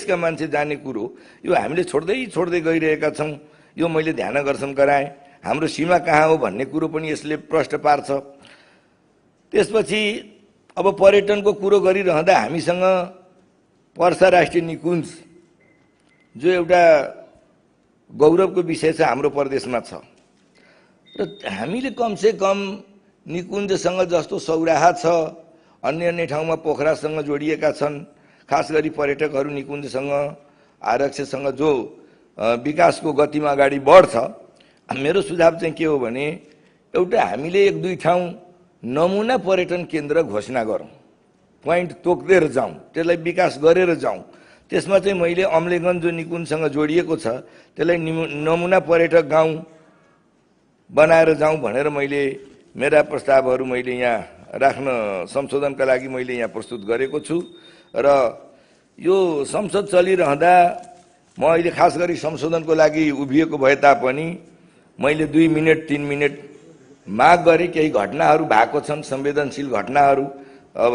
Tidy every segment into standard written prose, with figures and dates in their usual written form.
विदेशका मान्छे जाने कुरो यो हामीले छोड्दै छोड्दै गइरहेका छौँ। यो मैले ध्यान आकर्षण गराएँ। हाम्रो सीमा कहाँ हो भन्ने कुरो पनि यसले प्रश्न पार्छ। त्यसपछि अब पर्यटनको कुरो गरिरहँदा हामीसँग पर्सा राष्ट्रिय निकुञ्ज जो एउटा गौरवको विषय छ हाम्रो प्रदेशमा छ र हामीले कमसे कम निकुञ्जसँग जस्तो सौराहा छ, अन्य अन्य ठाउँमा पोखरासँग जोडिएका छन्, खास गरी पर्यटकहरू निकुञ्जसँग आरक्षसँग जो विकासको गतिमा अगाडि बढ्छ। मेरो सुझाव चाहिँ के हो भने एउटा हामीले एक दुई ठाउँ नमुना पर्यटन केन्द्र घोषणा गरौँ, पोइन्ट तोक्दै जाउँ, त्यसलाई विकास गरेर जाउँ। त्यसमा चाहिँ मैले अम्लेगञ्ज जो निकुञ्जसँग जोडिएको छ त्यसलाई नमुना पर्यटक गाउँ बनाएर जाउँ भनेर मैले मेरा प्रस्तावहरू मैले यहाँ राख्न संशोधनका लागि मैले यहाँ प्रस्तुत गरेको छु। र यो संसद चलिरहँदा म अहिले खास गरी संशोधनको लागि उभिएको भए तापनि मैले 2 मिनट 3 मिनट माग गरेँ। केही घटनाहरू भएको छन्, संवेदनशील घटनाहरू। अब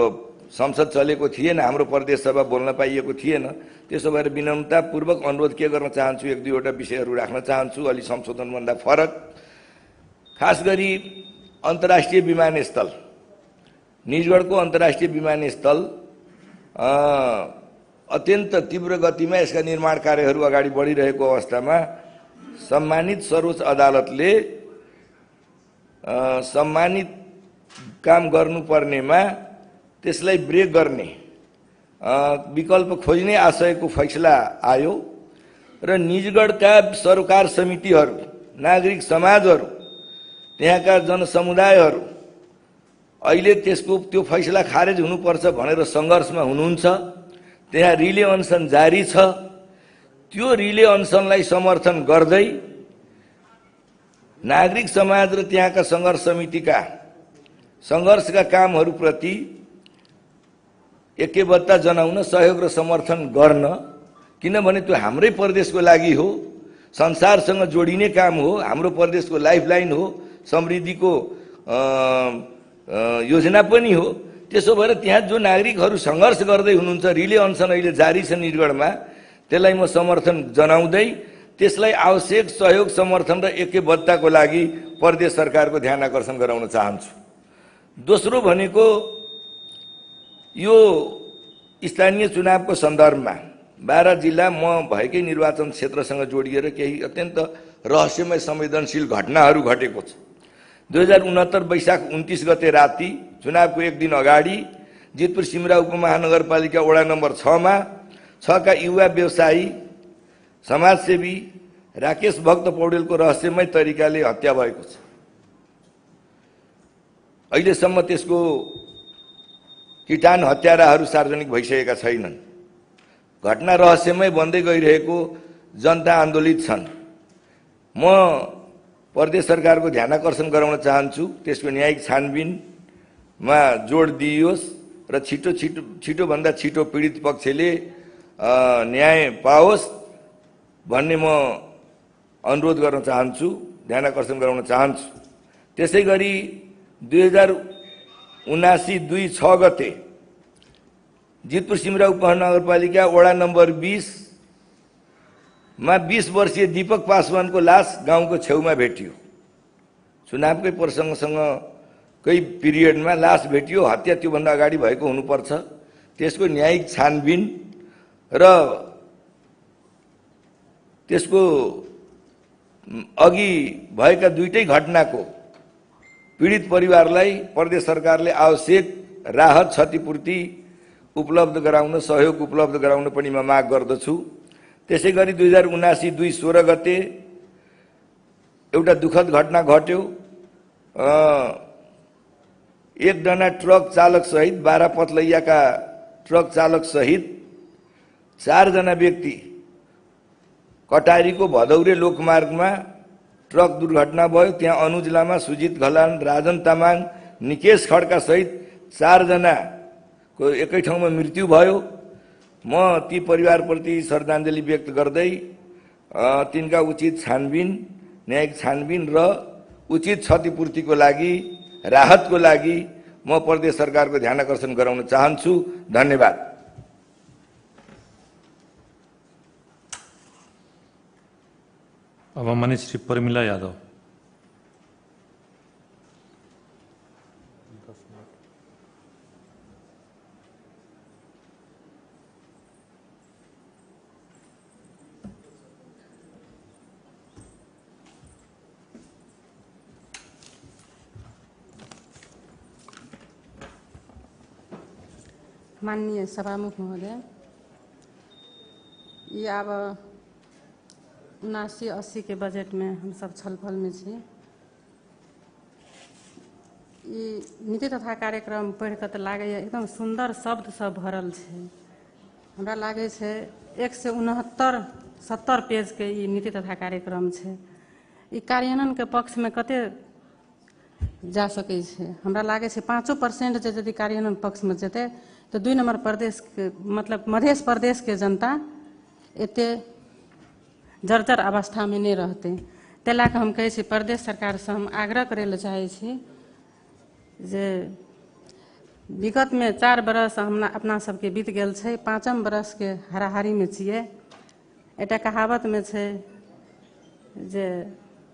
संसद चलेको थिएन, हाम्रो प्रदेश सभा बोल्न पाइएको थिएन। त्यसो भएर विनम्रतापूर्वक अनुरोध के गर्न चाहन्छु, एक दुईवटा विषयहरू राख्न चाहन्छु अलि संशोधनभन्दा फरक। खास गरी अन्तर्राष्ट्रिय विमानस्थल, निजगढको अन्तर्राष्ट्रिय विमानस्थल अत्यन्त तीव्र गतिमा यसका निर्माण कार्यहरू अगाडि बढिरहेको अवस्थामा सम्मानित सर्वोच्च अदालतले सम्मानित काम गर्नुपर्नेमा त्यसलाई ब्रेक गर्ने विकल्प खोज्ने आशयको फैसला आयो र निजगढका सरोकार समितिहरू, नागरिक समाजहरू, त्यहाँका जनसमुदायहरू अहिले त्यसको त्यो फैसला खारेज हुनुपर्छ भनेर सङ्घर्षमा हुनुहुन्छ। त्यहाँ रिले अनसन जारी छ। त्यो रिले अनसनलाई समर्थन गर्दै नागरिक समाज र त्यहाँका सङ्घर्ष समितिका सङ्घर्षका कामहरूप्रति एकबद्धता जनाउन, सहयोग र समर्थन गर्न, किनभने त्यो हाम्रै प्रदेशको लागि हो, संसारसँग जोडिने काम हो, हाम्रो प्रदेशको लाइफलाइन हो, समृद्धिको योजना पनि हो। त्यसो भएर त्यहाँ जो नागरिकहरू सङ्घर्ष गर्दै हुनुहुन्छ, रिले अनसन अहिले जारी छ निजगढमा, त्यसलाई म समर्थन जनाउँदै त्यसलाई आवश्यक सहयोग, समर्थन र एकबद्धताको लागि प्रदेश सरकारको ध्यान आकर्षण गराउन चाहन्छु। दोस्रो भनेको यो स्थानीय चुनावको सन्दर्भमा 12 जिल्ला म भएकै निर्वाचन क्षेत्रसँग जोडिएर केही अत्यन्त रहस्यमय संवेदनशील घटनाहरू घटेको छ। 2069 वैशाख 29 गते राति चुनावको एक दिन अगाडि जितपुर सिमरा उपमहानगरपालिका वडा नम्बर 6 मा 6 का युवा व्यवसायी समाजसेवी राकेश भक्त पौडेलको रहस्यमय तरिकाले हत्या भएको छ। अहिलेसम्म त्यसको किटान हत्याराहरू सार्वजनिक भइसकेका छैनन्। घटना रहस्यमय बन्दै गइरहेको जनता आन्दोलित छन्। म प्रदेश सरकारको ध्यानाकर्षण गराउन चाहन्छु, त्यसको न्यायिक छानबिनमा जोड दिइयोस् र छिटो छिटो छिटोभन्दा छिटो पीडित पक्षले न्याय पाओस् भन्ने म अनुरोध गर्न चाहन्छु, ध्यानाकर्षण गराउन चाहन्छु। त्यसै गरी 2079 2/6 गते जितपुर सिमरा उपमहानगरपालिका वडा नम्बर 20 मा 20 वर्षीय दीपक पासवानको लास गाउँको छेउमा भेटियो। चुनावकै प्रसङ्गसँग कै पिरियडमा लास भेटियो, हत्या त्योभन्दा अगाडि भएको हुनुपर्छ। त्यसको न्यायिक छानबिन र त्यसको अघि भएका दुईटै घटनाको पीडित परिवारलाई प्रदेश सरकारले आवश्यक राहत क्षतिपूर्ति उपलब्ध गराउन, सहयोग उपलब्ध गराउन पनि म माग गर्दछु। त्यसै गरी 2079 2/16 गते एउटा दुःखद घटना घट्यो। एकजना ट्रक चालक सहित 12 पतलैयाका ट्रक चालक सहित 4 जना व्यक्ति कटारीको भदौरे लोकमार्गमा ट्रक दुर्घटना भयो। त्यहाँ अनुज लामा, सुजित घलान, राजन तामाङ, निकेश खड्का सहित 4 जनाको एकै ठाउँमा मृत्यु भयो। म ती परिवारप्रति श्रद्धाञ्जली व्यक्त गर्दै तिनका उचित छानबिन, न्यायिक छानबिन र उचित क्षतिपूर्तिको लागि, राहतको लागि म प्रदेश सरकारको ध्यानाकर्षण गराउन चाहन्छु। धन्यवाद। अब मान्य श्री प्रमिला यादव। माननीय सभामुख महोदय, ई आब 79-80 के बजटमे हमसब छलफलमे छी। ई नीति तथा कार्यक्रम पढ़ि कऽ तऽ लागैए एकदम सुन्दर शब्द सब भरल छै। हमरा लागै छै 169-70 पेजके ई नीति तथा कार्यक्रम छै। ई कार्यान्वयनके पक्षमे कते जा सकै छै? हमरा लागै छै 5% जे यदि कार्यान्वयन पक्षमे जेतै तऽ 2 नम्बर प्रदेशके मतलब मध्य प्रदेशके जनता एते जर्जर अवस्थामे नहि रहतै। ताहि लए कऽ हम कहै छी प्रदेश सरकारसँ हम आग्रह करै लए चाहै छी जे विगतमे 4 बरस हमरा अपना सबके बीत गेल छै, 5म बरसके हाराहारीमे छियै। एकटा कहावतमे छै जे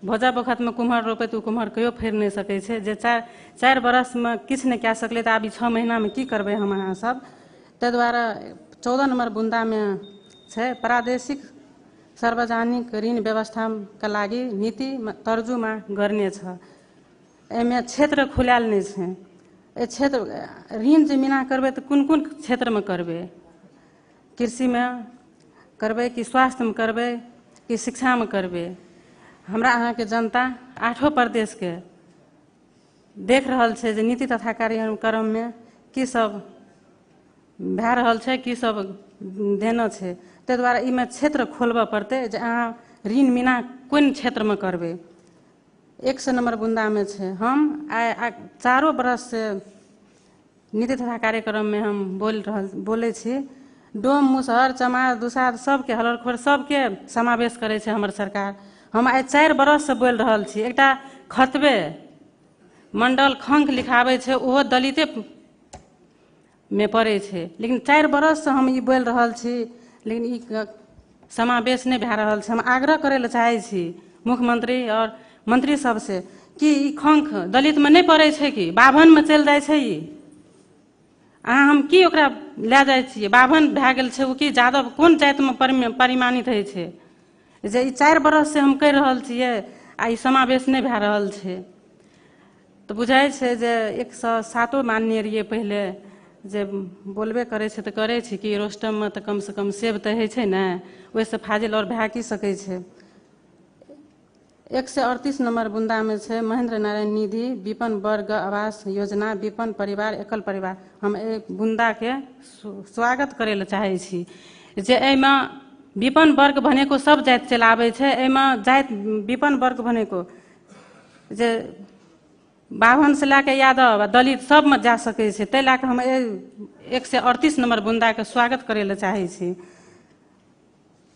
भोजा बखतमे कुम्हर रोपै तऽ ओ कुम्हर कहियो फड़ि नहि सकै छै। जे 4 बरसमे किछु नहि कए सकलै तऽ आब ई 6 महीनामे की करबै हम अहाँ सब? ताहि दुआरे 14 नम्बर बुन्दामे छै प्रादेशिक सार्वजनिक ऋण व्यवस्थाके लागि नीति तर्जुमा गर्ने छ। एहिमे क्षेत्र खुलायल नहि छै। एहि क्षेत्र ऋण जे मिना करबै तऽ कोन कोन क्षेत्रमे करबै? कृषिमे करबै कि स्वास्थ्यमे करबै कि शिक्षामे करबै? हमरा अहाँके जनता 8 प्रदेशके देख रहल छै जे नीति तथा कार्यक्रममे की सब भए रहल छै, की सब देना छै। ताहि दुआरे एहिमे क्षेत्र खोलबऽ पड़तै जे अहाँ ऋण मिना कोन क्षेत्रमे करबै। 100 नम्बर बुन्दामे छै। हम आइ 4 बरससँ नीति तथा कार्यक्रममे हम बोलै छी। डोम, मुसहर, चमार, दुसाध सबके हलरखोर सबके समावेश करै छै हमर सरकार। हम आइ 4 बरससँ बोलि रहल छी। एकटा खतबे मण्डल खंख लिखाबै छै, ओहो दलिते मे पड़ै छै, लेकिन 4 बरससँ हम ई बोलि रहल छी, लेकिन ई समावेश नहि भए रहल छै। हम आग्रह करै लए चाहै छी मुख्यमंत्री और मंत्री सबसे कि ई खंख दलितमे नहि पड़ै छै कि बाभनमे चलि जाइ छै? ई अहाँ हम की ओकरा लए जाइ छियै? बाभन भए गेल छै ओ कि जादव कोन जातिमे परिमाणित होइ छै? जे ई 4 बरससँ हम कहि रहल छियै आ ई समावेश नहि भए रहल छै। तऽ बुझाइ छै जे 107 मानने रहियै पहिले जे बोलबे करै छै तऽ करै छै कि रोस्टममे तऽ कमसँ कम सेव तऽ होइ छै ने, ओहिसँ फाजिल आओर भए की सकै छै? 138 नम्बर बुन्दामे छै महेंद्र नारायण निधि विपन्न वर्ग आवास योजना विपन्न परिवार एकल परिवार। हम एहि बुन्दाके स्वागत करै लए चाहै छी जे एहिमे विपन्न वर्ग भनेको सब जाति चलि आबै छै। एहिमे जाति विपन्न वर्ग भनेको जे बाभनसँ लए कऽ यादव आ दलित सबमे जा सकै छै। ताहि लए कऽ हम एहि 138 नम्बर बुन्दाके स्वागत करै लए चाहै छी।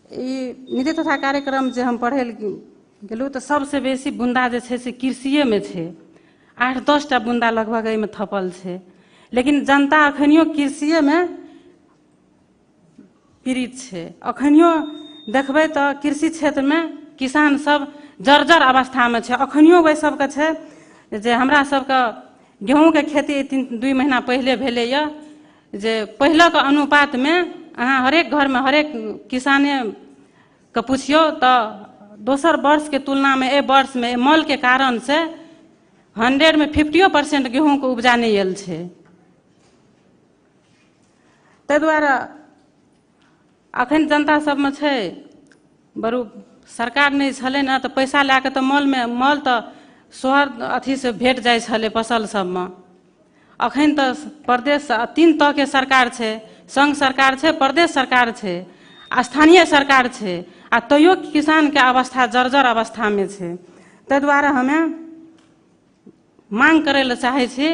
ई नीति तथा कार्यक्रम जे हम पढ़ै लए गेलहुँ तऽ सबसँ बेसी बुन्दा जे छै से कृषिएमे छै। 8-10 टा बुन्दा लगभग एहिमे थपल छै, लेकिन जनता अखनियो कृषिएमे पीड़ित छै। अखनियो देखबै तऽ कृषि क्षेत्रमे किसान सब जर्जर अवस्थामे छै। अखनियो ओहि सबके छै जे हमरा सबके गेहूँके खेती 2 महीना पहिले भेलैए, जे पहिलक अनुपातमे अहाँ हरेक घरमे हरेक किसानेके पुछियौ तऽ दोसर वर्षके तुलनामे एहि वर्षमे एहि मलके कारणसँ 100 में 50% गेहूँके उपजा नहि आयल छै। ताहि दुआरे अखन जनता सबमे छै बरू सरकार नहि छलै ने तऽ पैसा लए कऽ तऽ मॉलमे मॉल तऽ शहर अथीसँ भेट जाइ छलै फसल सबमे। अखन तऽ प्रदेश 3 तहके सरकार छै, संघ सरकार छै, प्रदेश सरकार छै, स्थानीय सरकार छै, आ तैयो किसानके अवस्था जर्जर अवस्थामे छै। ताहि दुआरे हमे मांग करै लए चाहै छी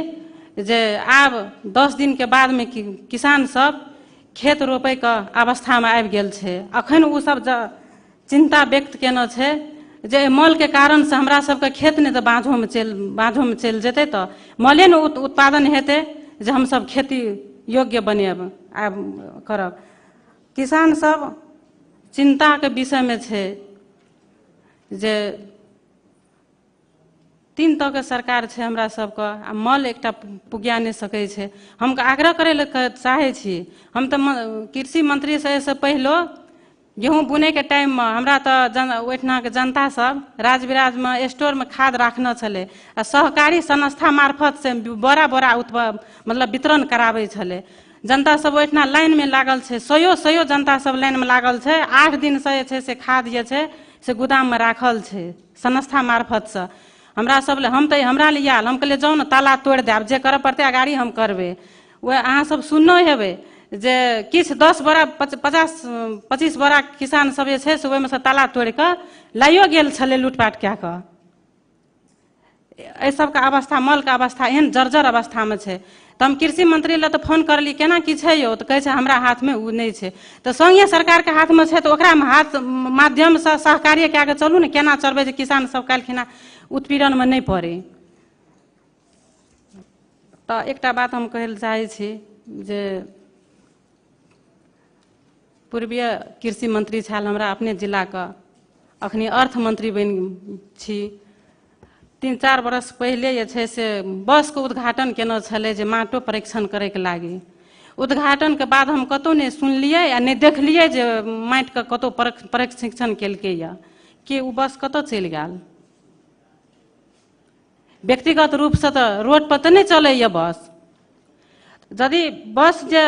जे आब 10 दिनके बादमे किसान सब खेत रोपैके अवस्थामे आबि गेल छै। अखन ओ सब चिन्ता व्यक्त केने छै जे एहि मलके कारणसँ हमरा सबके खेत नहि तऽ बाँझोमे चलि जेतै, तऽ मले ने उत्पादन हेतै जे हमसब खेती योग्य बनेब आब करब। किसान सब चिन्ताके विषयमे छै। जे 3 तहके सरकार छै हमरा सबके आ मल एकटा पुगिया नहि सकै छै। हम आग्रह करै लए चाहै छी, हम तऽ कृषि मंत्रीसँ एहिसँ पहिलो गेहूँ बुनैके टाइममे हमरा तऽ ओहिठिनाके जनता सब राजविराजमे स्टोरमे खाद राखने छलै आ सहकारी संस्था मार्फत से बोरा बोरा मतलब वितरण कराबै छलै। जनता सब ओहिठिना लाइनमे लागल छै, सयो सयो जनता सब लाइनमे लागल छै। 8 दिनसँ जे छै से खाद जे छै से गोदाममे राखल छै संस्था मार्फतसँ। हमरा सब लए हम तऽ हमरा लिए आयल, हम कहलियै जाउ ने ताला तोड़ि देब, जे करऽ पड़तै अगाड़ी हम करबै। वएह अहाँ सब सुननो हेबै जे किछु 10 बोरा 50-25 बोरा किसान सब जे छै से ओहिमे सँ ताला तोड़ि कऽ लाइयो गेल छलै लूटपाट कए कऽ। एहि सबके अवस्था, मलके अवस्था एहन जर्जर अवस्थामे छै। तऽ हम कृषि मंत्री लए तऽ फोन करलियै केना की छै यौ, तऽ कहै छै हमरा हाथमे ओ नहि छै। तऽ संघीय सरकारके हाथमे छै तऽ ओकरामे हाथ माध्यमसँ सहकार्य कए कऽ चलू ने, केना चलबै जे किसान सब काल्हिखिना उत्पीड़नमे नहि पड़ै। तऽ एकटा बात हम कहै लए चाहै छी जे पूर्वीय कृषि मंत्री छल हमरा अपने जिलाके, अखनी अर्थ मंत्री बनि छी। 3-4 बरस पहिले जे छै से बसके उद्घाटन केने छलै जे माटो परीक्षण करैके लागि। उद्घाटनके बाद हम कतहु नहि सुनलियै आ नहि देखलियै जे माटिके कतहु परीक्षण केलकैया कि ओ बस कतऽ चलि गेल। व्यक्तिगत रूपसँ तऽ रोड पर तऽ नहि चलैया बस। यदि बस जे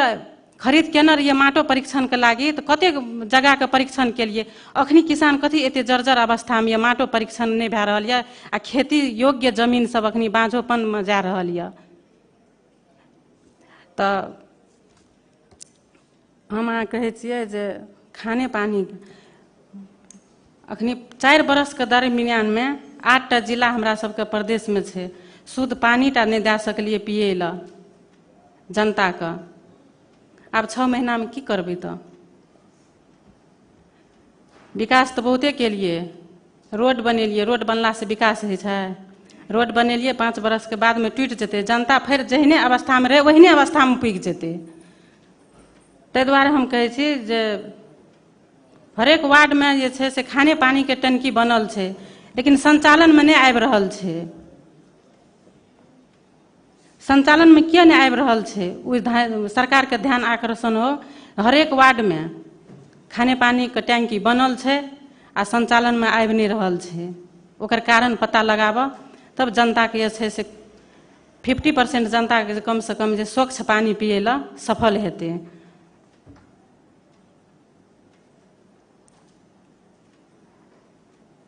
खरीद केने रहियै माटो परीक्षणके लागि तऽ कतेक जगहके परीक्षण केलियै। अखनी किसान कथी एते जर्जर अवस्थामे यऽ, माटो परीक्षण नहि भए रहल यऽ आ खेती योग्य जमीन सब अखनी बाँझोपनमे जा रहल यऽ। तऽ हम अहाँ कहै छियै जे खाने पानी अखनी 4 बरसके दरमियानमे 8टा जिला हमरा सबके प्रदेशमे छै, शुद्ध पानी टा नहि दए सकलियै पियै लए जनताके। आब 6 महीनामे की करबै? तऽ विकास तऽ बहुते केलियै, रोड बनेलियै, रोड बनलासँ विकास होइ छै? रोड बनेलियै 5 बरसके बादमे टूटि जेतै, जनता फेर जेहने अवस्थामे रहै ओहने अवस्थामे पुगि जेतै। ताहि दुआरे हम कहै छी जे हरेक वार्डमे जे छै से खाने पानीके टंकी बनल छै, लेकिन संचालनमे नहि आबि रहल छै। संचालनमे किया नहि आबि रहल छै? ओहि सरकारके ध्यान आकर्षण हो। हरेक वार्डमे खाने पानीके टंकी बनल छै आ संचालनमे आबि नहि रहल छै, ओकर कारण पता लगाबऽ तब जनताके जे छै से 50% जनताके कमसँ कम जे स्वच्छ पानी पियै लए सफल हेतै।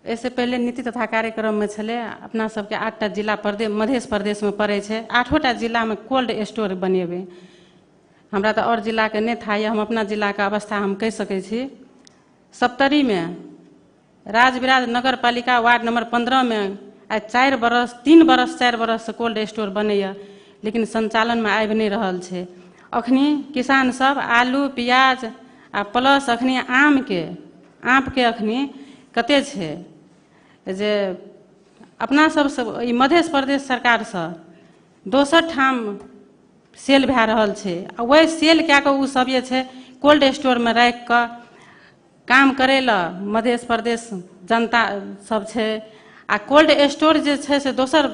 एहिसँ पहिले नीति तथा कार्यक्रममे छलै अपना सबके 8टा जिला प्रदेश मध्य प्रदेशमे पड़ै छै, 8टा जिलामे कोल्ड स्टोर बनेबै। हमरा तऽ आओर जिलाके नहि था यऽ, हम अपना जिलाके अवस्था हम कहि सकै छी। सप्तरीमे राजविराज नगरपालिका वार्ड नंबर 15 में आइ 4 बरस 3 बरस 4 बरससँ कोल्ड स्टोर बनैए, लेकिन संचालनमे आबि नहि रहल छै। अखनी किसान सब आलू प्याज आ प्लस अखनी आमके अखनी कते छै जे अपना सबसँ ई मध्य प्रदेश सरकारसँ दोसर ठाम सेल भए रहल छै आ वही सेल कए कऽ ओ सब जे छै कोल्ड स्टोरमे राखि कऽ काम करै लए मध्य प्रदेश जनता सब छै। आ कोल्ड स्टोर जे छै से दोसर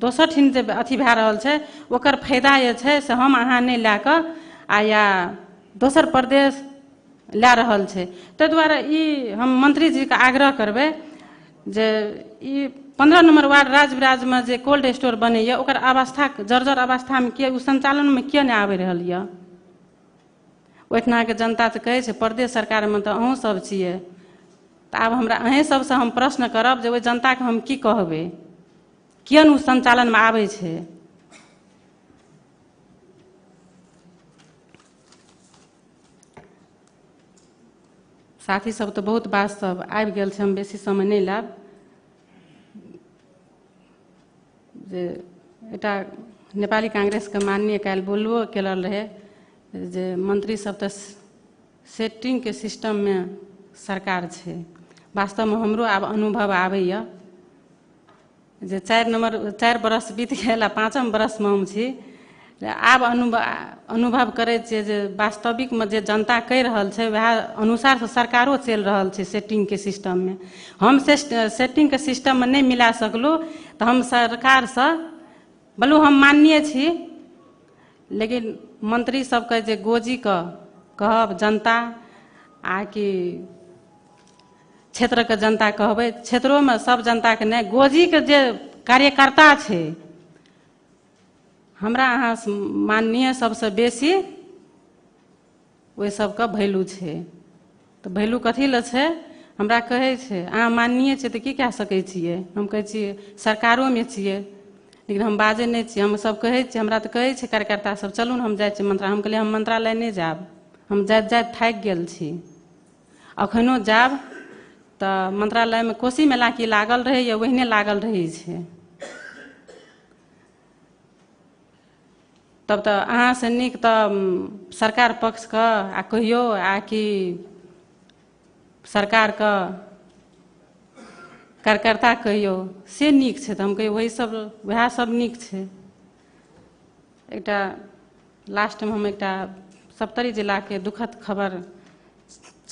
दोसर ठाम जे अथी भए रहल छै ओकर फायदा जे छै से हम अहाँ नहि लए कऽ आ या दोसर प्रदेश लए रहल छै। ताहि दुआरे ई हम मंत्रीजीके आग्रह करबै जे ई 15 नंबर वार्ड राजविराजमे जे कोल्ड स्टोर बनैए ओकर अवस्था जर्जर अवस्थामे किए ओ संचालनमे किए नहि आबि रहल यऽ? ओहिठिनाके जनता तऽ कहै छै प्रदेश सरकारमे तऽ अहूँ सब छियै, तऽ आब हमरा अहीँ सबसँ हम प्रश्न करब जे ओहि जनताके हम की कहबै, किए नहि ओ संचालनमे आबै छै? साथी सब तऽ बहुत बात सब आबि गेल छै, हम बेसी समय नहि लेब। जे एकटा नेपाली कांग्रेसके माननीय काल्हि बोलबो केलल रहै जे मंत्री सब तऽ सेटिंगके सिस्टममे सरकार छै। वास्तवमे हमरो आब अनुभव आबैए जे 4 बरस बीत गेल आ 5म बरसमे हम छी, आब अनुभव करै छियै जे वास्तविकमे जे जनता कहि रहल छै वएह अनुसारसँ सरकारो चलि रहल छै सेटिंगके सिस्टममे। हम सेटिंगके सिस्टममे नहि मिला सकलहुँ तऽ हम सरकारसँ बलू हम माननीय छी, लेकिन मंत्री सबके जे गोजीके कहब जनता आ कि क्षेत्रके जनता कहबै, क्षेत्रोमे सब जनताके नहि, गोजीके जे कार्यकर्ता छै हमरा अहाँ माननीय सबसँ बेसी ओहि सबके वैल्यू छै। तऽ वैल्यू कथी लए छै? हमरा कहै छै अहाँ माननीय छियै तऽ की कए सकै छियै? हम कहै छियै सरकारोमे छियै, लेकिन हम बाजै नहि छियै। हम सब कहै छियै, हमरा तऽ कहै छै कार्यकर्ता सब चलू ने हम जाइ छियै मंत्रालय। हम कहलियै हम मंत्रालय नहि जायब, हम जाइत जाइत थाकि गेल छी। अखनो जायब तऽ मंत्रालयमे कोसी मेला की लागल रहैए ओहिने लागल रहै छै। तब तऽ अहाँसँ नीक तऽ सरकार पक्षके आ कहियौ आ कि सरकारके कार्यकर्ता कहियौ से नीक छै। तऽ हम कहियौ वही सब वएह सब नीक छै। एकटा लास्टमे हम एकटा सप्तरी जिलाके दुखद खबर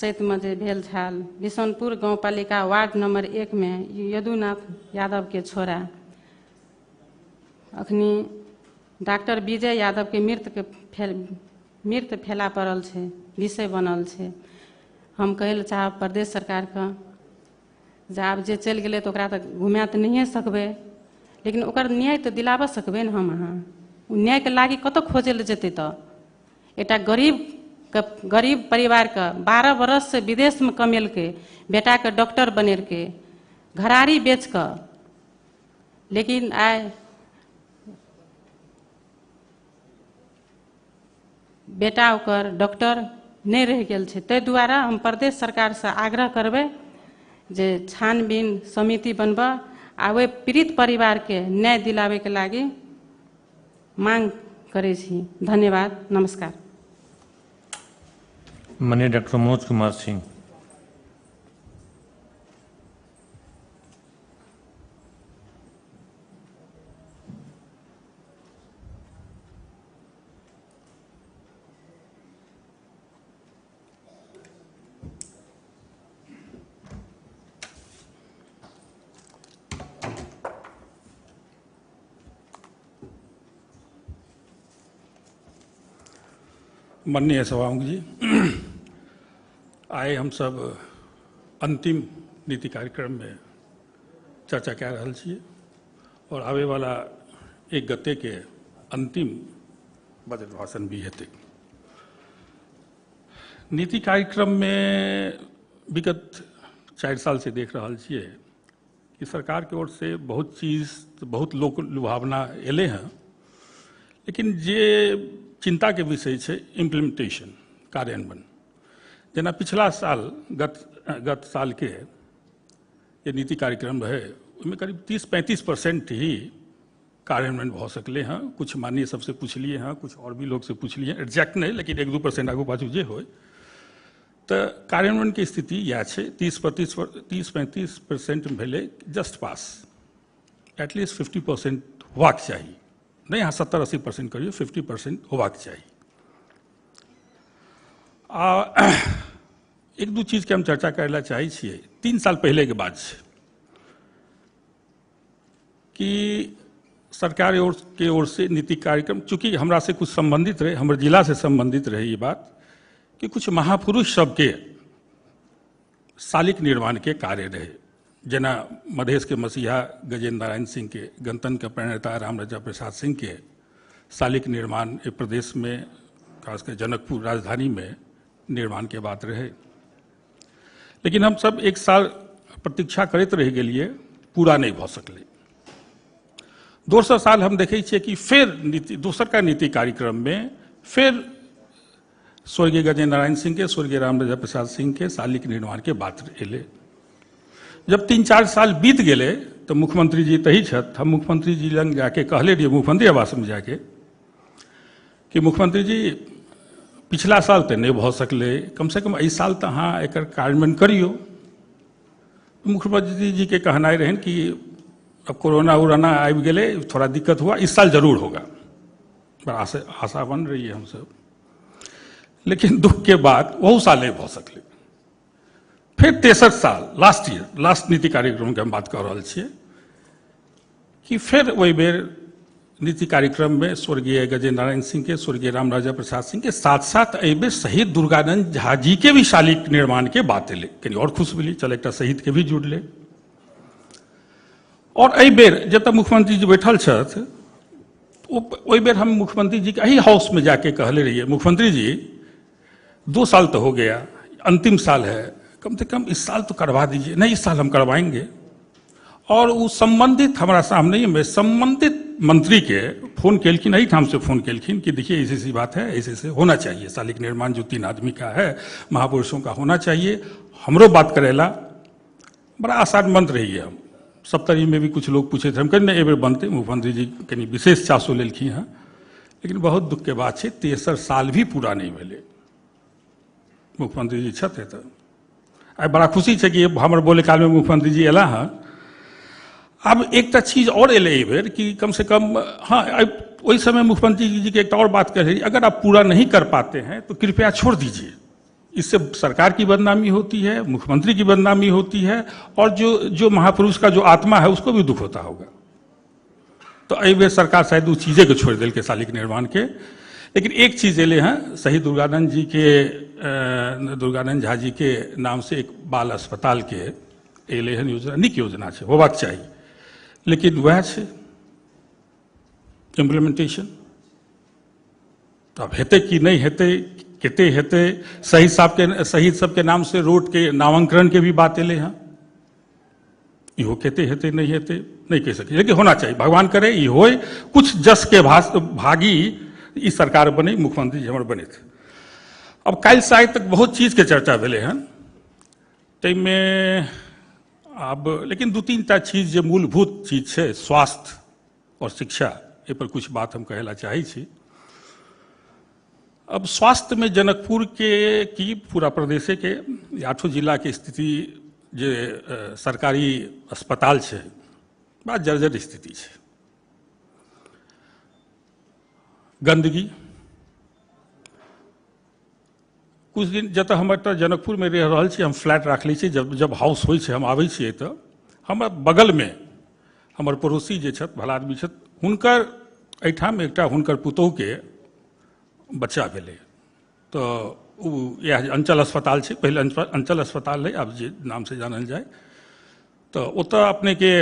चैतमे जे भेल छल, बिशनपुर गाँवपालिका वार्ड नंबर 1 में यदुनाथ यादवके छोरा अखनी डॉक्टर विजय यादवके मृत फैला पड़ल छै, विषय बनल छै। हम कहै लए चाहब प्रदेश सरकारके जे आब जे चलि गेलै तऽ ओकरा तऽ घुमा तऽ नहिए सकबै, लेकिन ओकर न्याय तऽ दिलाबऽ सकबै ने हम अहाँ। ओ न्यायके लागि कतऽ खोजै लए जेतै? तऽ एकटा गरीब परिवारके 12 बरससँ विदेशमे कमेलकै, बेटाके डॉक्टर बनेलकै, घरारी बेच कऽ, लेकिन आइ बेटा ओकर डॉक्टर नहि रहि गेल छै। ताहि दुआरे हम प्रदेश सरकारसँ आग्रह करबै जे छानबीन समिति बनबऽ आ ओहि पीड़ित परिवारके न्याय दिलाबैके लागि मांग करै छी। धन्यवाद, नमस्कार। माननीय डॉक्टर मनोज कुमार सिंह। माननीय सभामुख जी, आइ हम सब अंतिम नीति कार्यक्रम में चर्चा कए रहल छियै और आबे वाला 1 गते के अंतिम बजट भाषण भी हेतै। नीति कार्यक्रम में विगत 4 साल से देख रहल छियै कि सरकार के ओर से बहुत चीज, बहुत लोक लुभावना एलै हँ, लेकिन जे चिंता के विषय छै इम्प्लीमेंटेशन, कार्यान्वयन। जेना पिछला साल गत साल के जे नीति कार्यक्रम रहे ओहिमे करीब 30-35% ही कार्यान्वयन भऽ सकलै हँ। कुछ माननीय सबसे पुछलिए हँ, कुछ और भी लोग से पुछलिए, एग्जैक्ट नहीं लेकिन 1-2% आगू पाछू जे होय, तऽ कार्यान्वयन के स्थिति इएह छै। 30-35% भेलै जस्ट पास, एटलीस्ट 50% होबाक चाही, नहीं अहाँ 70-80% करियौ, 50% होबाक चाही। आ 1-2 चीजके हम चर्चा करै लए चाहै छियै। 3 साल पहिलेके बात छै कि सरकार के ओर से नीति कार्यक्रम, चूँकि हमरा से कुछ संबंधित रहे, हमर जिला से संबंधित रहे ये बात कि कुछ महापुरुष सबके शालिक निर्माण के कार्य रहे, जेना मधेश के मसीहा गजेंद्र नारायण सिंह के, गणतंत्र के प्रणेता रामराजा प्रसाद सिंह के शालिक निर्माण प्रदेश में, खासकर जनकपुर राजधानी में निर्माण के बात रहे। लेकिन हम सब 1 साल प्रतीक्षा करैत रहि गेलिए, पूरा नहीं भऽ सकलै। दोसर साल हम देखै छियै कि फेर नीति, दोसरका नीति कार्यक्रम में फेर स्वर्गीय गजेंद्र नारायण सिंह के, स्वर्गीय रामराजा प्रसाद सिंह के शालिक निर्माण के बात एलै। जब 3-4 साल बीत गेलै तऽ मुख्यमंत्री जी तही छथि, हम मुख्यमंत्री जी लग जाके कहले रहियै, मुख्यमंत्री आवासमे जाके कि मुख्यमंत्री जी पिछला साल तऽ नहि भऽ सकलै, कमसँ कम एहि साल तऽ अहाँ एकर कार्यान्वयन करियौ। मुख्यमंत्री जी के कहनाइ रहनि कि अब कोरोना उरोना आबि गेलै, थोड़ा दिक्कत हुआ, इस साल जरूर होगा। बड़ा आशावान रहिए हमसब। लेकिन दुख के बाद ओहू साल नहि भऽ सकलै। फेर तेसर साल, लास्ट ईयर, लास्ट नीति कार्यक्रमके हम बात कऽ रहल छियै, कि फेर ओहि बेर नीति कार्यक्रममे स्वर्गीय गजेन्द्र नारायण सिंह के, स्वर्गीय रामराजा प्रसाद सिंह के साथ साथ एहि बेर शहीद दुर्गानंद झा जी के भी शालिक निर्माण के बात एलै। कनि आओर खुश भेली, चल एकटा शहीद के भी जुड़लै। और एहि बेर जतऽ मुख्यमंत्री जी बैठल छथि, ओहि बेर हम मुख्यमंत्री जी के एही हाउस में जाके कहले रहिए, मुख्यमंत्री जी 2 साल तो हो गया, अंतिम साल है, कम से कम इस साल तो करवा दीजिए। नहीं, इस साल हम करवाएंगे। और वो संबंधित हमारा सामने में संबंधित मंत्री के फोन केलखिन, एहिठाम से फोन केलखिन कि देखिए ऐसी ऐसी बात है, ऐसे ऐसे होना चाहिए, शालिक निर्माण जो 3 आदमी का है, महापुरुषों का होना चाहिए। हमरो बात करेला बड़ा आसान मंत्र रही है। हम सप्तरी में भी कुछ लोग पूछे थे, हम कहीं नहीं एहि बेर बनते, मुख्यमंत्री जी कनि विशेष चासो लेलखिन हँ। लेकिन बहुत दुख के बात है, तेसर साल भी पूरा नहीं भेलै। मुख्यमंत्री जी छथि तऽ आइ बड़ा खुशी छै कि हमर बोले कालमे मुख्यमंत्री जी अयला हँ। आब एकटा चीज और एलै एहि बेर कि कम से कम, हाँ, ओहि समय मुख्यमंत्री जी के एकटा और बात कह रही, अगर आप पूरा नहीं कर पाते हैं तो कृपया छोड़ दीजिए, इससे सरकार की बदनामी होती है, मुख्यमंत्री की बदनामी होती है, और जो जो महापुरुष का जो आत्मा है उसको भी दुख होता होगा। तो एहि बेर सरकार शायद ओ चीज़े के छोड़ि देलकै शालिक निर्माण के। लेकिन एक चीज़ एलै हँ, शहीद दुर्गानंद जी के, दुर्गानंद झा जी के नाम से एक बाल अस्पताल के एलै हन योजना, नीक योजना छै, होबाक चाही, लेकिन वएह छै इम्प्लीमेंटेशन। आब हेतै कि नहि हेतै, कते हेतै। शहीद साहब के, शहीद सबके नाम से रोड के नामांकन के भी बात एलै हँ, इहो कते हेतै नहि हेतै नहि कहि सकै, लेकिन होना चाही, भगवान करे ई होय, कुछ जस के भागी ई सरकार बने, मुख्यमंत्री जी हमर बनैत। अब काल्हि से आइ तक बहुत चीज़के चर्चा भेलै हन, ताहिमे आब लेकिन 2-3 टा चीज जे मूलभूत चीज छै, स्वास्थ्य और शिक्षा, एहि पर कुछ बात हम कहै ला चाहै छी। अब स्वास्थ्य में जनकपुर के की पूरा प्रदेशे के 8 जिला के स्थिति जे सरकारी अस्पताल छै, बड़ा जर्जर स्थिति छै। गंदगी, कुछ दिन जतऽ हम एतऽ जनकपुरमे रहि रहल छी, हम फ्लैट राखले छी, जब जब हाउस होइ छै हम आबै छियै तऽ हमर बगलमे हमर पड़ोसी जे छथि, भला आदमी छथि, हुनकर एहिठाम एकटा हुनकर पुतोहुके बच्चा भेलै, तऽ ओ इएह अंचल अस्पताल छै, पहिले अंचल अस्पताल रहै, आब जे नामसँ जानल जाय, तऽ ओतऽ अपनेके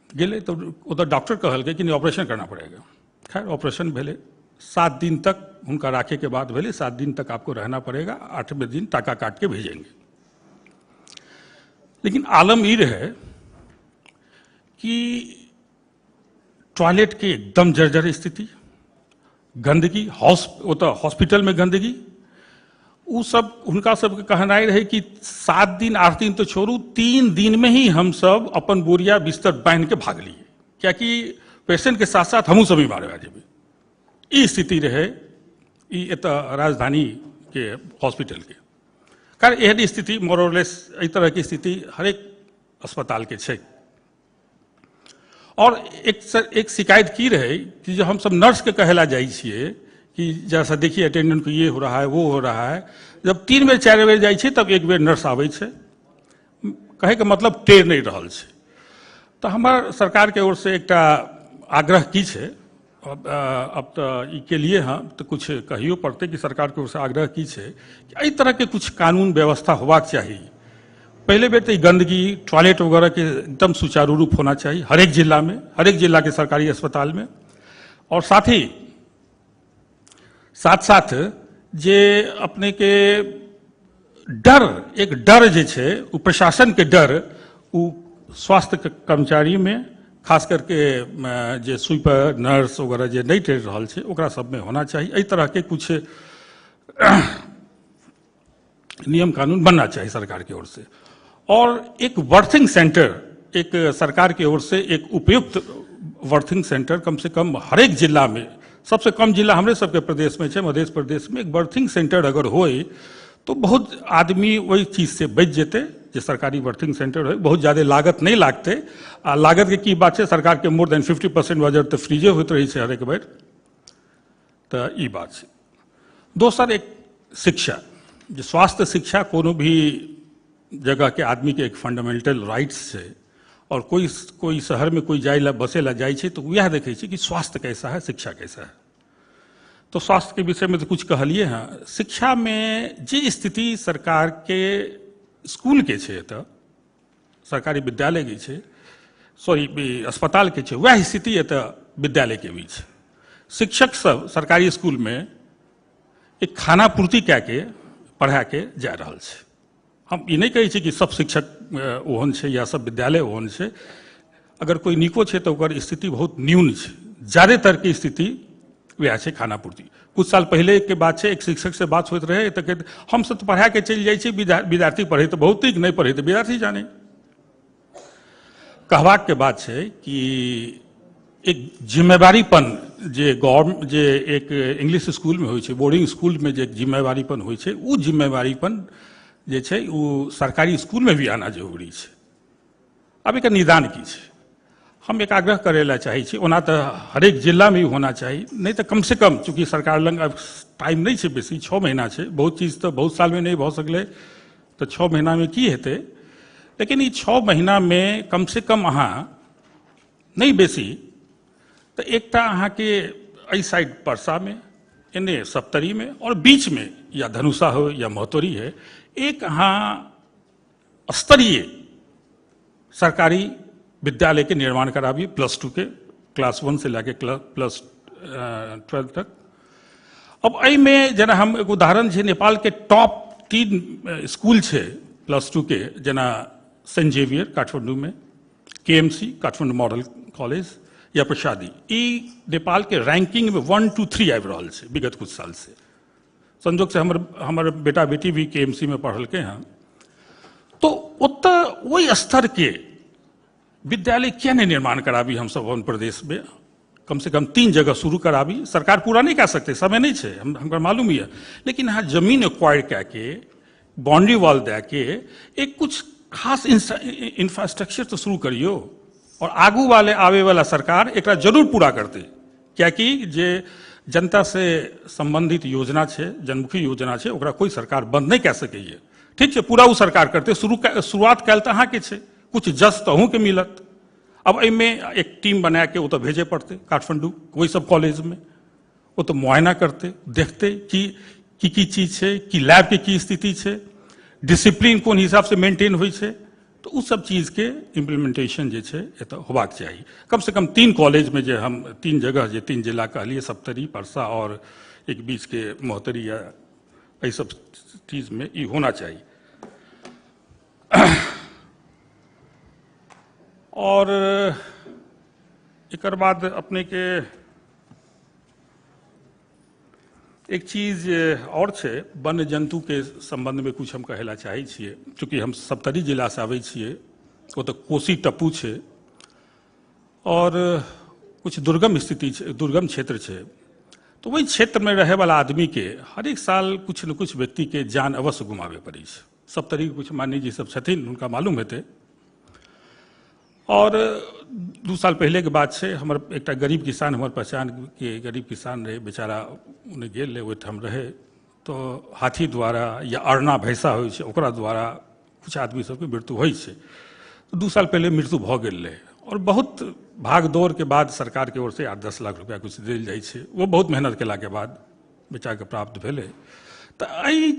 गेलै तऽ ओतऽ डॉक्टर कहलकै कि नहीं ऑपरेशन करना पड़ेगा। खैर ऑपरेशन भेलै, 7 दिन तक हुनका राखे के बाद भेलै, 7 दिन तक आपको रहना पड़ेगा, 8वें दिन टाका काट के भेजेंगे। लेकिन आलम ई रहे कि टॉयलेट के एकदम जर्जर स्थिति, गंदगी, हाउस ओतऽ हॉस्पिटल में गंदगी, उ सब हुनका सबके कहनाइ रहे कि 7 दिन 8 दिन तो छोड़ू, 3 दिन में ही हम सब अपन बोरिया बिस्तर बान्हि के भागलिए, कियाकि पेशेंट के साथ साथ हमहूँ सब बीमार भए जेबै। ई स्थिति रहे ई एतऽ राजधानी के हॉस्पिटल के। कारण एहन स्थिति मोरलेस एहि तरह के स्थिति हरेक अस्पताल के छै। और एक शिकायत की रहे कि जो हम सब नर्स के कहेला जाइ छियै कि जैसा देखिए अटेंडेंट को ये हो रहा है वो हो रहा है, जब 3 बेर 4 बेर जाइ छियै तब 1 बेर नर्स आबै छै, कहैके मतलब टेर नहि रहल छै। तऽ हमर सरकारके ओर से एकटा आग्रह की छै, अब तऽ ई के लिए हँ तऽ कुछ कहियो पड़तै कि सरकारके ओर से आग्रह की छै कि एहि तरहके कुछ कानून व्यवस्था होबाक चाही। पहले बेर तऽ गंदगी टॉयलेट वगैरह के एकदम सुचारू रूप होना चाहिए हरेक जिला में, हरेक जिला के सरकारी अस्पताल में। और साथ ही साथ साथ जे अपने के डर, एक डर जे छै ओ प्रशासन के डर ओ स्वास्थ्य के कर्मचारी में खास करके जे स्वीपर नर्स वगैरह जे नहीं टेर रहल छै ओकरा सब में होना चाहिए। एहि तरह के कुछ नियम कानून बनना चाहिए सरकार की ओर से। और एक बर्थिंग सेंटर, एक सरकार की ओर से एक उपयुक्त बर्थिंग सेंटर कम से कम हरेक जिला में, सबसे कम जिला हमरे सबके प्रदेश में है, मध्य प्रदेश में एक बर्थिंग सेंटर अगर होए तो बहुत आदमी वही चीज से बच जेते। जे सरकारी बर्थिंग सेंटर हो बहुत ज़्यादा लागत नहीं लागते, आ लागत के की बात है, सरकार के मोर देन 50% बजट तो फ्रीजे होते रही है हरेक बेर। तऽ ई बात छै। दोसर एक शिक्षा, जे स्वास्थ्य शिक्षा कोनो भी जगहके आदमीके एक फंडामेंटल राइट्स छै, और कोई कोई शहरमे कोई जाय ला बसे ला जाइ छै तऽ वएह देखै छै कि स्वास्थ्य कैसा है, शिक्षा कैसा है। तो स्वास्थ्य के विषयमे तऽ कुछ कहलिए हँ। शिक्षामे जे स्थिति सरकारके स्कूलके छै, एतऽ सरकारी विद्यालयके छै, सॉरी अस्पतालके छै, वएह स्थिति एतऽ विद्यालयके भी छै। शिक्षक सब सरकारी स्कूलमे एक खाना पूर्ति कए के पढ़ा के जा रहल छै। हम ई नहि कहै छी कि सब शिक्षक ओहन छै या सब विद्यालय ओहन छै, अगर कोई नीको छै तऽ ओकर स्थिति बहुत न्यून छै। ज्यादातरके स्थिति वएह छै खाना पूर्ति। कुछ साल पहले के बात छै, एक शिक्षक से बात होइत रहै तऽ कहैत हमसब तऽ पढ़ा के चलि जाइ छी, विद्यार्थी पढ़ै तऽ बहुत नीक, नहि पढ़ै तऽ विद्यार्थी जाने। कहबाक के बात छै कि एक जिम्मेवारीपन जे गवर्नमेंट जे एक इंग्लिश स्कूलमे होइ छै, बोर्डिंग स्कूलमे जे जिम्मेवारीपन होइ छै, ओ जिम्मेवारीपन जे छै ओ सरकारी स्कूलमे भी आना जरूरी छै। आब एकर निदान की छै, हम एक आग्रह करै लए चाहै छी। ओना तऽ हरेक जिलामे ई होना चाही, नहि तऽ कमसँ कम चूँकि सरकार लग आब टाइम नहि छै बेसी, 6 महीना छै, बहुत चीज तऽ बहुत सालमे नहि भऽ सकलै तऽ 6 महीनामे की हेतै, लेकिन ई 6 महीनामे कमसँ कम अहाँ नहि बेसी तऽ एकटा अहाँके एहि साइड परसामे, एने सप्तरीमे और बीचमे या धनुषा हो या महोत्तरी है, एक अहाँ स्तरीय सरकारी विद्यालय के निर्माण कराबी, +2 के क्लास 1 से लए +12 तक। अब एहिमे जेना हम एक उदाहरण छै, नेपाल के टॉप 3 स्कूल छै +2 के, जेना सेंट जेवियर काठमांडू में, KMC Kathmandu model college या प्रसादी, ई नेपाल के रैंकिंग में 1, 2, 3 आबि रहल छै विगत कुछ साल से। संजोग से हमर बेटा बेटी भी KMC में पढ़लकै हँ। तो ओतऽ ओहि स्तर के विद्यालय किया नहीं निर्माण कराबी हम सब अपन प्रदेश में, कम से कम 3 जगह शुरू कराबी। सरकार पूरा नहीं कर सकते, समय नहीं है, हमरा मालूम ही है, लेकिन हाँ जमीन एक्वायर कए के बाउंड्री वॉल दे के एक कुछ खास इंफ्रास्ट्रक्चर तो शुरू करियो, और आगू वाले आवे वाला सरकार एकरा जरूर पूरा करते, कियाकि जे जनता से संबंधित योजना छै, जनमुखी योजना छै, ओकरा कोई सरकार बंद नहीं कए सकैए। ठीक छै, पूरा ओ सरकार करते, शुरुआत कयल तऽ अहाँके छै, कुछ जस तऽ अहूँके मिलत। अब एहिमे एक टीम बना के ओतऽ भेजे पड़तै काठमांडू ओहि सब कॉलेजमे, ओतऽ मुआयना करतै, देखतै कि की की चीज छै, कि लैबके की स्थिति छै, डिसिप्लिन कोन हिसाबसँ मेंटेन होइ छै, तऽ ओ सब चीजके इम्प्लीमेंटेशन जे छै एतऽ होबाक चाही। कम से कम 3 कॉलेजमे जे हम 3 जगह जे 3 जिला कहलियै, सप्तरी, परसा और एक बीचके महोत्तरी या एहि सब चीजमे ई होना चाही। और एकर बाद अपने के एक चीज और छै, वन्य जंतु के संबंध में कुछ हम कहै ला चाहै छियै। चूँकि हम सप्तरी जिला से आबै छियै, ओतऽ कोसी टप्पू छै और कुछ दुर्गम स्थिति छै, दुर्गम क्षेत्र छै, तो ओहि क्षेत्रमे रहैवला आदमीके हरेक साल कुछ न कुछ व्यक्तिके जान अवश्य गुमाबै पड़ै छै। सप्तरीके कुछ माननीय जी सब छथिन, हुनका मालूम हेतै। और 2 साल पहले के बात छै, हमर एकटा गरीब किसान, हमर पहचान के गरीब किसान रहे, बेचारा उन्हें गेल रहे, ओहिठाम रहे, तो हाथी द्वारा या अरना भैंसा होइ छै ओकरा द्वारा कुछ आदमी सबके मृत्यु होइ छै। तो 2 साल पहले मृत्यु भऽ गेल रहे और बहुत भाग दौड़ के बाद सरकार के ओर से 8-10 लाख रुपया कुछ देल जाइ छै, वो बहुत मेहनत केलाके बाद बेचाराके प्राप्त भेलै। तऽ एहि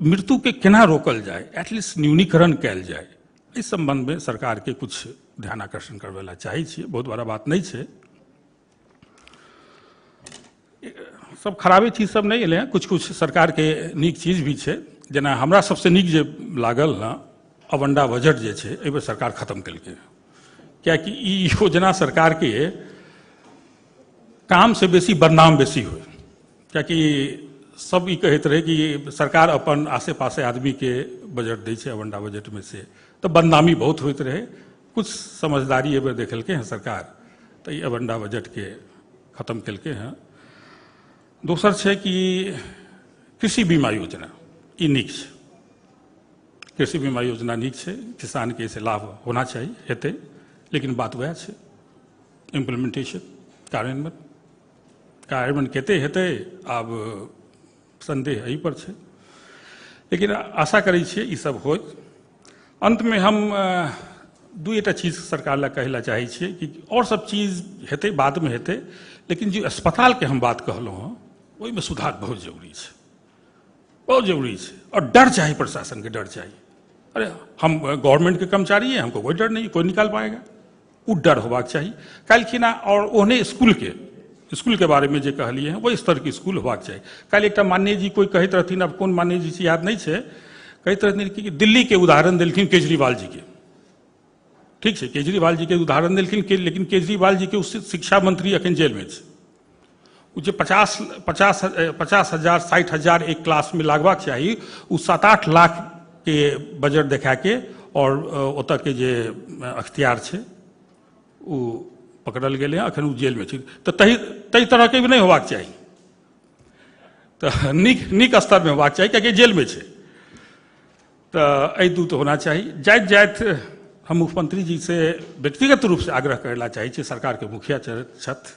मृत्युके केना रोकल जाय, एटलीस्ट न्यूनीकरण कयल जाय, एहि संबंधमे सरकारके कुछ ध्यान आकर्षण करबै ला चाहै छियै। बहुत बड़ा बात नहीं छै, सब खराबे चीज सब नहीं एलै हँ, कुछ कुछ सरकारके नीक चीज भी छै। जेना हमरा सबसँ नीक जे लागल हँ, अवंडा बजट जे छै एहिबेर सरकार खत्म केलकै, कियाकि ई योजना सरकारके काम से बेसी बदनाम बेसी होइ, कियाकि सब ई कहैत रहै कि सरकार अपन आसे पासे आदमीके बजट दै छै अवंडा बजटमे से, तऽ बदनामी बहुत होइत रहै। कुछ समझदारी एहिबेर देखलकै हँ सरकार, तऽ ई अवंडा बजटके खत्म केलकै हँ। दोसर छै कि कृषि बीमा योजना, ई नीक छै, कृषि बीमा योजना नीक छै, किसानके एहिसँ लाभ होना चाही, हेतै, लेकिन बात वएह छै इम्प्लीमेंटेशन, कार्यान्वयन। कार्यान्वयन कते हेतै आब संदेह एहि पर छै, लेकिन आशा करै छियै ई सब होत। अंतमे हम दुईटा चीज सरकार लए कहै लए चाहै छियै कि और सब चीज हेतै बादमे हेतै, लेकिन जे अस्पतालके हम बात कहलहुँ हँ ओहिमे सुधार बहुत जरूरी छै, बहुत जरूरी छै। और डर चाही, प्रशासन के डर चाही। अरे हम गवर्नमेंट के कर्मचारी हैं, हमको कोई डर नहीं, कोई निकाल पाएगा, वो डर होबाक चाही। काल्हिखिना और ओहने स्कूल के बारे में जे कहलिए हैं ओहि स्तर के स्कूल होबाक चाही। काल्हि एकटा माननीय जी कोई कहैत रहथिन, अब कोन माननीय जी से याद नहीं छै, कहैत रहथिन कि दिल्ली के उदाहरण देलखिन केजरीवाल जी के। ठीक छै, केजरीवाल जी के उदाहरण देलखिन, लेकिन केजरीवाल जी के उस शिक्षा मंत्री अखन जेल में छै। ओ जे 50,000 60,000 एक क्लास में लागबाक चाही, ओ 7-8 लाख के बजट देखा के और ओतऽ के जे अख्तियार छै ओ पकड़ल गेलै हँ, अखन ओ जेलमे छै। तऽ तहि तरहके भी नहि होबाक चाही, तऽ नीक नीक स्तरमे होबाक चाही, कियाकि जेलमे छै। तऽ एहि दू तऽ होना चाही। जाइत जाइत हम मुख्यमंत्री जी से व्यक्तिगत रूप से आग्रह करै ला चाहै छी, सरकार के मुखिया छथि,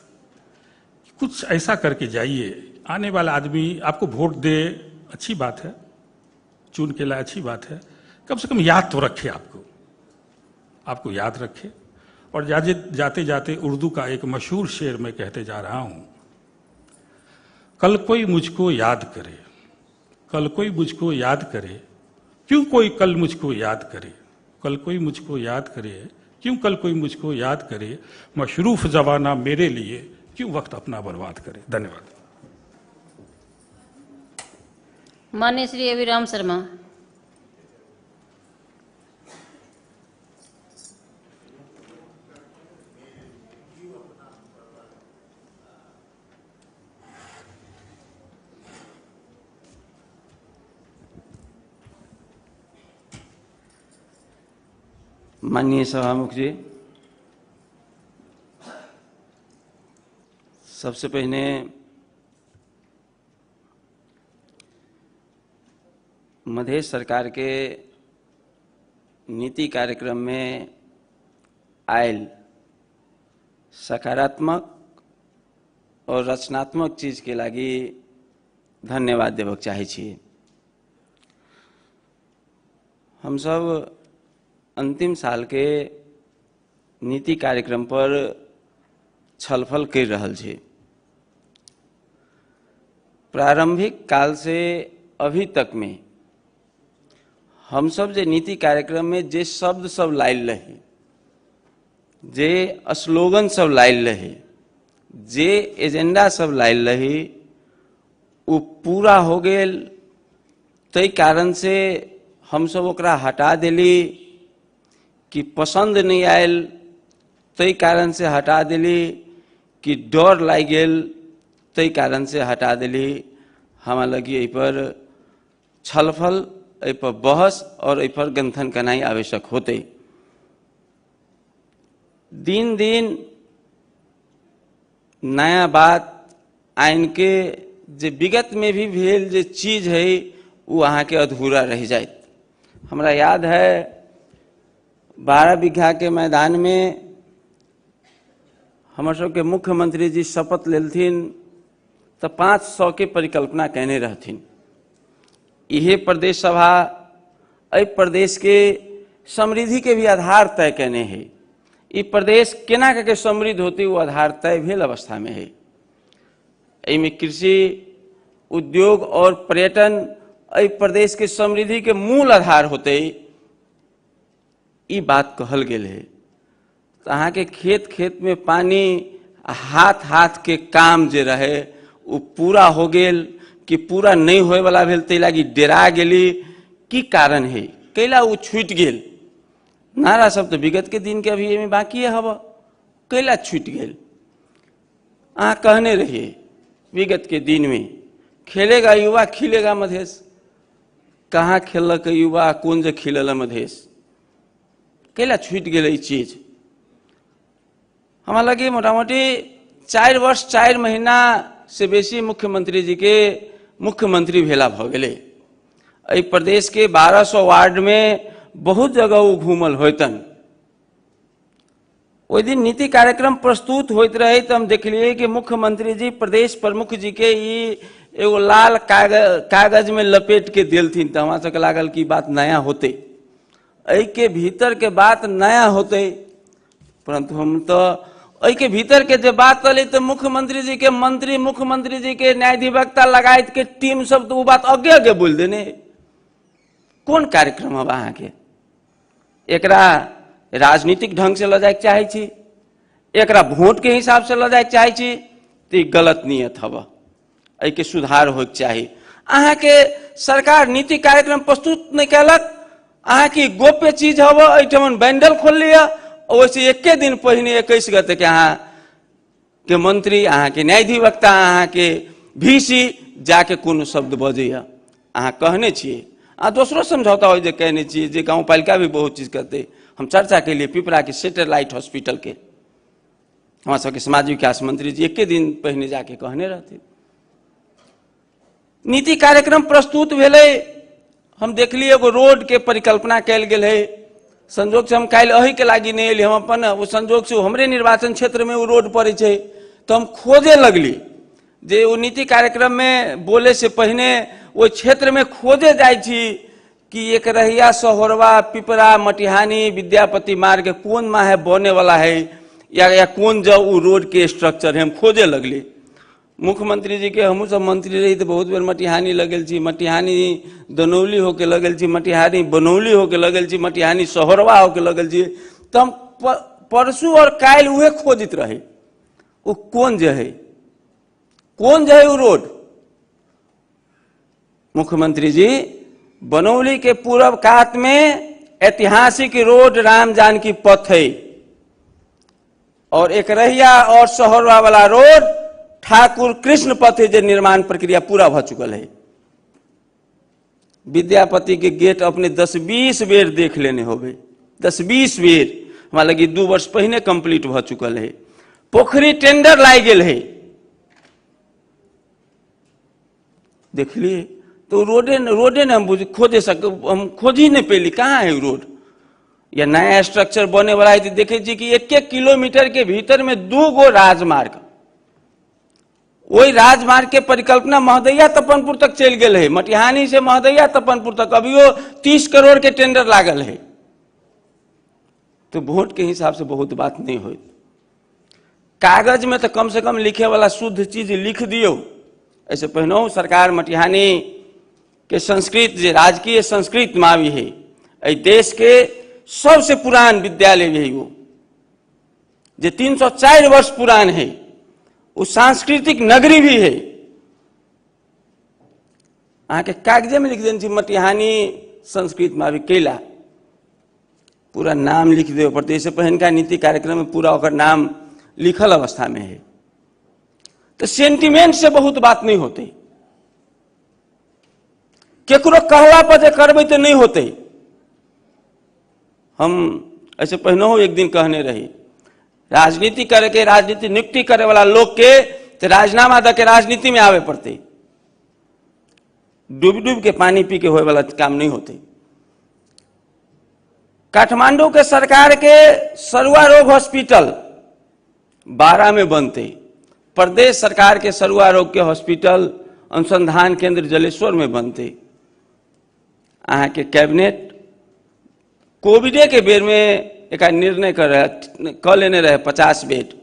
कुछ ऐसा करके जाइए, आने वाला आदमी आपको वोट दे, अच्छी बात है, चुन के लाए अच्छी बात है, कम से कम याद तो रखे आपको, आपको याद रखे। और जाते जाते जाते उर्दू का एक मशहूर शेर मैं कहते जा रहा हूँ, कल कोई मुझको याद करे, कल कोई मुझको याद करे, क्यों कोई कल मुझको याद करे, कल कोई मुझको याद करे, क्यों कल कोई मुझको याद करे, मशरूफ जमाना मेरे लिए क्यों वक्त अपना बर्बाद करे। धन्यवाद। माननीय श्री अभिराम शर्मा। माननीय सभामुख जी, सबसे पहले मधेश सरकार के नीति कार्यक्रम में आयल सकारात्मक और रचनात्मक चीज के लागी धन्यवाद देवक चाहै छी। हम सब अंतिम साल के नीति कार्यक्रम पर छलफल कर रहल छी। प्रारंभिक काल से अभी तक में हम सब जे नीति कार्यक्रम में जे शब्द सब लायल रहे, जे स्लोगन सब लायल रहे, जे एजेंडा सब लायल रहे, वो पूरा हो गेल। तै कारण से हम सब ओकरा हटा देली कि पसंद नहीं आयल, तै कारण से हटा देली कि डर लागि गेल, तै कारण से हटा देली। हमरा लगी एहि पर छलफल, एहि पर बहस और एहि पर गंथन करनाइ आवश्यक होते। दिन दिन नया बात आनि के जे विगत में भी भेल जे चीज है वो अहाँके अधूरा रह जाइत। हमरा याद है 12 बीघा के मैदान में हमर सबके मुख्यमंत्री जी शपथ लेलथिन तो 500 के परिकल्पना कहने रहथिन। इहे प्रदेश सभा एहि प्रदेश के समृद्धि के भी आधार तय कहने है। ई प्रदेश केना के समृद्ध होती वो आधार तय भेल अवस्था में है। एहिमे कृषि, उद्योग और पर्यटन एहि प्रदेश के समृद्धि के मूल आधार होते, ई बात कहल गेल है। तो अहाँके खेत खेत में पानी, हाथ हाथ के काम जे रहे वो पूरा हो गेल कि पूरा नहीं होए वाला भेल, तै लागी डेरा गेली। की कारण है कैला वो छूटि गेल? नारा सब तो विगत के दिन के अभी एहिमे बाकी हब, कैला छूटि गेल? अहाँ कहने रहिए विगत के दिन में खेलेगा युवा खिलेगा मधेश। कहाँ खेललक युवा, कोन जे खिलल मधेश? कैला छूटि गेल ई चीज? हमरा लगे मोटामोटी 4 वर्ष 4 महीना से बेसी मुख्यमंत्री जी के मुख्यमंत्री भेला भऽ गेलै। एहि प्रदेश के 1200 वार्ड में बहुत जगह वो घूमल होतन। ओहि दिन नीति कार्यक्रम प्रस्तुत होइत रहे तऽ हम देखलियै कि मुख्यमंत्री जी प्रदेश प्रमुख जी के ई एगो लाल कागज में लपेट के देलथिन। तऽ हमरा सबके लागल कि बात नया होते, एहिके भीतर के बात नया होते, परंतु हम तऽ एहिके भीतर के जे बात चले तऽ मुख्यमंत्री जी के मंत्री, मुख्यमंत्री जी के न्यायाधिवक्ता लगायत के टीम सब तऽ ओ बात आगे आगे बोल देने। कोन कार्यक्रम हब अहाँके? एकरा राजनीतिक ढंग से लऽ जायके चाहै छी, एकरा वोट के हिसाब से लऽ जायके चाहै छी, तऽ ई गलत नियत हब। एहिके सुधार होइके चाही। अहाँके सरकार नीति कार्यक्रम प्रस्तुत नहि कयलक, अहाँके गोप्य चीज हब, एहिठमन बैंडल खोल लिअ, ओहिसँ एके दिन पहिने 21 गते के अहाँ के मंत्री, अहाँके न्यायाधिवक्ता, अहाँके VC जाके कोनो शब्द बजैया। अहाँ कहने छियै आ दोसरो समझौता होइ जे कहने छियै जे गाँवपालिका भी बहुत चीज करतै। हम चर्चा केलियै पिपराके सेटेलाइट हॉस्पिटलके, हमरा सबके समाज विकास मंत्री जी एके दिन पहिने जाके कहने रहथिन। नीति कार्यक्रम प्रस्तुत भेलै, हम देखलियै एगो रोड के परिकल्पना कयल गेल है। संजोग से हम काल्हि अहीके लागि नहि एलियै, हम अपन ओ संजोग से हमरे निर्वाचन क्षेत्रमे ओ रोड पड़ै छै, तऽ हम खोजे लगली जे ओ नीति कार्यक्रममे बोले से पहिने ओहि क्षेत्रमे खोजे जाइ छी कि एक रहिया सहोरवा पिपरा मटिहानी विद्यापति मार्ग कोन माहे बने वाला है या कोन जब ओ रोड के स्ट्रक्चर है, हम खोजे लगली। मुख्यमंत्री जी के हमहूँ सब मंत्री रही तऽ बहुत बेर मटिहानी लगल छी, मटिहानी दनौली होके लगल छी, मटिहानी बनौली होके लगल छी, मटिहानी सहोरवा होके लगल छी, तऽ हम परसू और काल्हि उहे खोजैत रही ओ कोन जे है, कोन जे है ओ रोड। मुख्यमंत्री जी बनौली के पूरब कात में ऐतिहासिक रोड राम जानकी पथ है और एक रहिया और सोहरवा वाला रोड ठाकुर कृष्ण पथ है, जे निर्माण प्रक्रिया पूरा भ चुकल है। विद्यापति के गेट अपने 10-20 बेर देख लेने होबे, 10-20 बेर, हमरा लगी 2 वर्ष पहिने कंप्लीट भ चुकल है। पोखरी टेंडर लागि गेल है, देखलिए तो रोडे ने हम खोजे सक, हम खोज ही नहीं पेली कहाँ है रोड। या नया स्ट्रक्चर बने वाला है तो देखे छी कि 1-1 किलोमीटर के भीतर में 2 गो राजमार्ग, वही राजमार्ग के परिकल्पना महदैया तपनपुर तक चल गेल है, मटिहानी से महदैया तपनपुर तक अभियो 30 करोड़ के टेंडर लागल है। तो वोट के हिसाब से बहुत बात नहीं होती। कागज में तो कम से कम लिखे वाला शुद्ध चीज लिख दियो। ऐसे पहिनहु सरकार मटिहानी के संस्कृत जे राजकीय संस्कृत मावी है, एहि देश के सबसे पुरान विद्यालय भी है वो, जे 304 वर्ष पुरान है, वो सांस्कृतिक नगरी भी है। अहाँके कागजे में लिख देने छी मटिहानी संस्कृत मावी कैला, पूरा नाम लिख देवे पड़तै। एहिसँ पहिनका नीति कार्यक्रम में पूरा ओकर नाम लिखल अवस्था में है। तो सेंटिमेंट से बहुत बात नहीं होते, केकरो कहला पर जे करबै तो नहीं होते। हम ऐसे पहिनहु एक दिन कहने रही, राजनीति करे के, राजनीति नियुक्ति करे वाला लोग के तो राजीनामा दे के राजनीति में आवे पड़ते, डूब डूब के पानी पी के होए वाला काम नहीं होते। काठमांडू के सरकार के सरुआ रोग हॉस्पिटल 12 में बनते, प्रदेश सरकार के सरुआ रोग के हॉस्पिटल अनुसंधान केंद्र जलेश्वर में बनते। अहाँ के कैबिनेट कोविडे के बेर में एक निर्णय कर लेने रहे 50 बेड।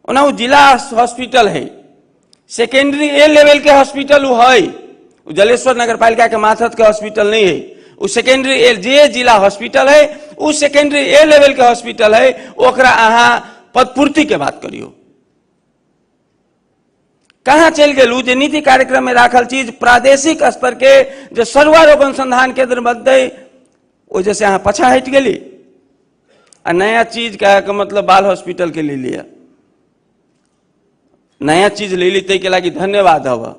ओना वो जिला हॉस्पिटल है, सेकेंडरी ए लेवल के हॉस्पिटल वो है, वो जलेश्वर नगर पालिका के माथत के हॉस्पिटल नहीं है, वो सेकेंडरी ए जे जिला हॉस्पिटल है, वो सेकेंडरी ए लेवल के हॉस्पिटल है। ओकरा अहाँ पदपूर्ति के बात करियो, कहाँ चलि गेलू जे नीति कार्यक्रम में राखल चीज प्रादेशिक स्तर के जे सरुआ रोग अनुसंधान केंद्र बनतै ओहि से अहाँ पाछा हटि गेली आ नया चीज कहे के मतलब बाल हॉस्पिटल के ले लिया, नया चीज ले ली ताहिके लागि धन्यवाद हव,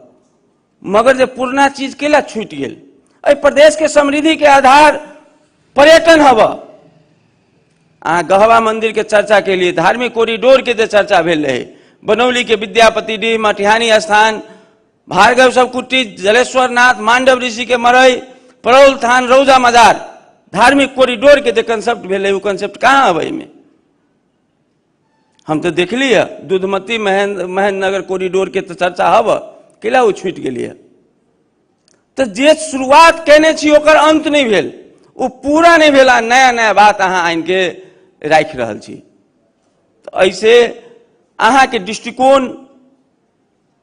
मगर जे पुरना चीज केला छूटि गेल। एहि प्रदेश के समृद्धि के आधार पर्यटन हव। अहाँ गहवा मंदिर के चर्चा के लिए धार्मिक कॉरिडोर के जे चर्चा भेल रहे, बनौली के विद्यापति डीह, मटिहानी स्थान, भार्गव सबकुटी, जलेश्वर नाथ, मांडव ऋषि के मरई, परौल थान, रौजा मजार, धार्मिक कॉरिडोर के जे कंसेप्ट भेल रहे ओ कंसेप्ट कहाँ अबै में। हम तऽ देखलियै दूधमती महेंद्रनगर कॉरिडोर के तऽ चर्चा हब, कैला ओ छूटि गेलियै? तऽ जे शुरुआत केने छी ओकर अंत नहि भेल, ओ पूरा नहि भेल, आ नया नया बात अहाँ आनिके राखि रहल छी। तऽ एहिसे अहाँके दृष्टिकोण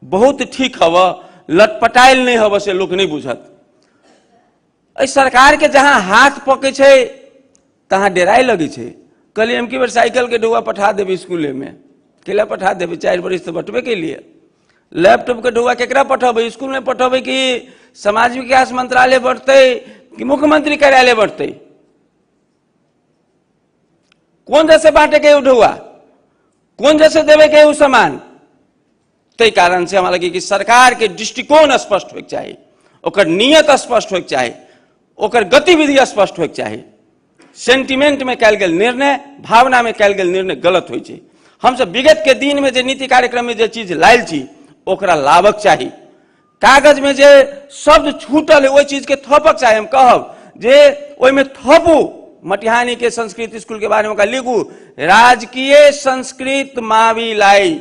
बहुत ठीक हब, लटपटायल नहि हब से लोक नहि बुझत। एहि सरकार के जहाँ हाथ पकै छै तहाँ डेराइ लगै छै। कहलियै हम कि बेर साइकिल के ढौआ पठा देबै स्कूले में, केला पठा देबै? 4 बरिस तऽ बटबे केलियै। लैपटॉप के ढौआ केकरा पठेबै? स्कूल में पठेबै कि समाज विकास मंत्रालय बटतै कि मुख्यमंत्री कार्यालय बटतै? कोन जैसे बांटे के ढौआ, कोन जैसे देवे के उ सामान? ताहि कारण से हमरा लगे कि सरकार के दृष्टिकोण स्पष्ट होइके चाही, ओकर नियत स्पष्ट होइके चाही, ओकर गतिविधि स्पष्ट होइके चाही। सेंटिमेंट में कयल गेल निर्णय, भावना में कयल गेल निर्णय गलत होइ छै। हमसब विगत के दिन में जे नीति कार्यक्रम में जे चीज लायल छी ओकरा लाबक चाही। कागज में जे शब्द छूटल है ओहि चीज के थपक चाही। हम कहब जे ओहिमे थपू, मटिहानी के संस्कृत स्कूल के बारे में ओकरा लिखू राजकीय संस्कृत माविलाई,